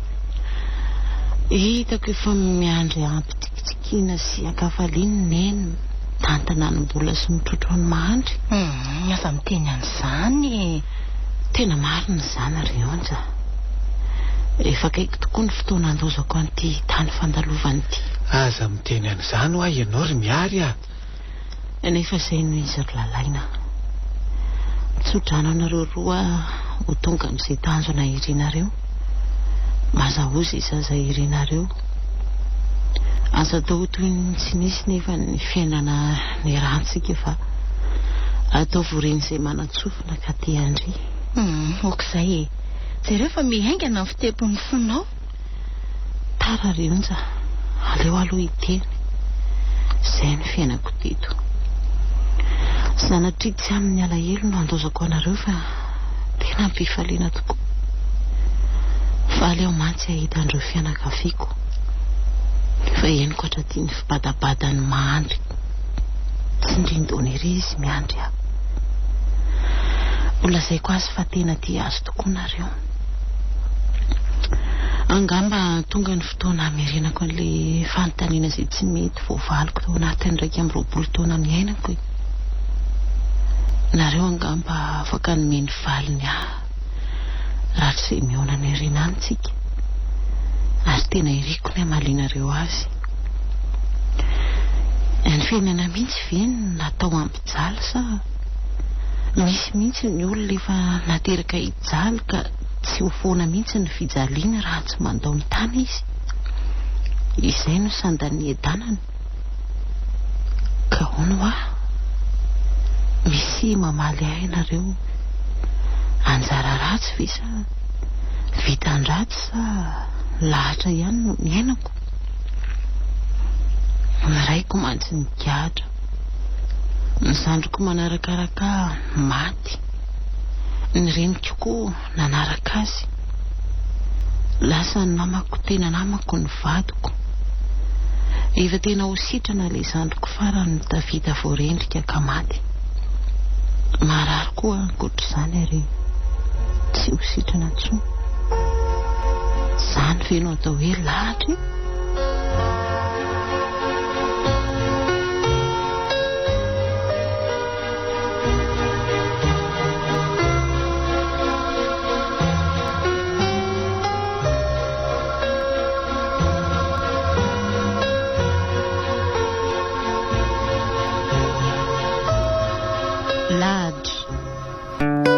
Hitako efa miandry ampitsikitsikiana sy ankafaliana neny mitantana ny mbola sy mitrotro ny mahandry. Hum, aza miteny an'izany e. Tena marina izany ry Onja. Efa akaiky tokoa ny fotoana handozako an'ity tany fandalovana ity. Aza miteny an'izany hoa ianao ry Mihary a! Nefa izay no izy ry Lalaina. Mitsodrano anareo roa aho ho tonga amin'izay tanjona irinareo. Mazahoa izay zaza irinareo. Aza atao ho toy ny tsy nisy nefa ny fiainana niarahantsika fa ataovy ho ren'izay manan-tsofina ka te handre. Hum, ok izay e. Jereo fa mihaingana ny fitepon'ny fonao. Tara ry Onja, aleo aloha hiteny. Izay ny fiainako teto. Sanatria tsy amin'ny alahelo no handaozako anareo fa tena am-pifaliana tokoa. Faly aho mantsy hahita an'ireo fianakaviako. Fa henoko hatraty ny fibadabadan'ny mahandry. Tsindrin-doana ery izy miandry ahy. Holazaiko azy fa tena tia azy tokoa nareo. Angamba tonga ny fotoana hamerenako an'ilay fanontaniana izay tsy mety voavaliko tao anatin'ny 21 taona niainako e. Nareo angamba afaka hanome ny valiny ahy raha tsy izay mihaona any aoriana any tsika. Ary tena iriko ny hamalianareo azy. Ny fiainana mihitsy ve no natao hampijaly sa misy mihitsy ny olona efa nateraka hijaly ka tsy ho foana mihitsy ny fijaliany raha tsy mandao ny tany izy? Izay no sandan'ny niadanana. Ka hono hoa? Misy mamaly ahy ianareo. Anjara ratsy ve sa vitan-dratsy sa lahatra ihany no niainako? Ny raiko mantsy nigadra. Ny zandriko manarakaraka ahy maty. Ny reniko koa nanaraka azy. Lasa ny namako tena namako ny vadiko. Efa tena ho sitrana ilay zandriko farany no tafita voarendrika ka maty. Marary koa ankoatr'izany ary tsy ho sitrana intsony. Izany ve no atao hoe lahatra e? Lahatra.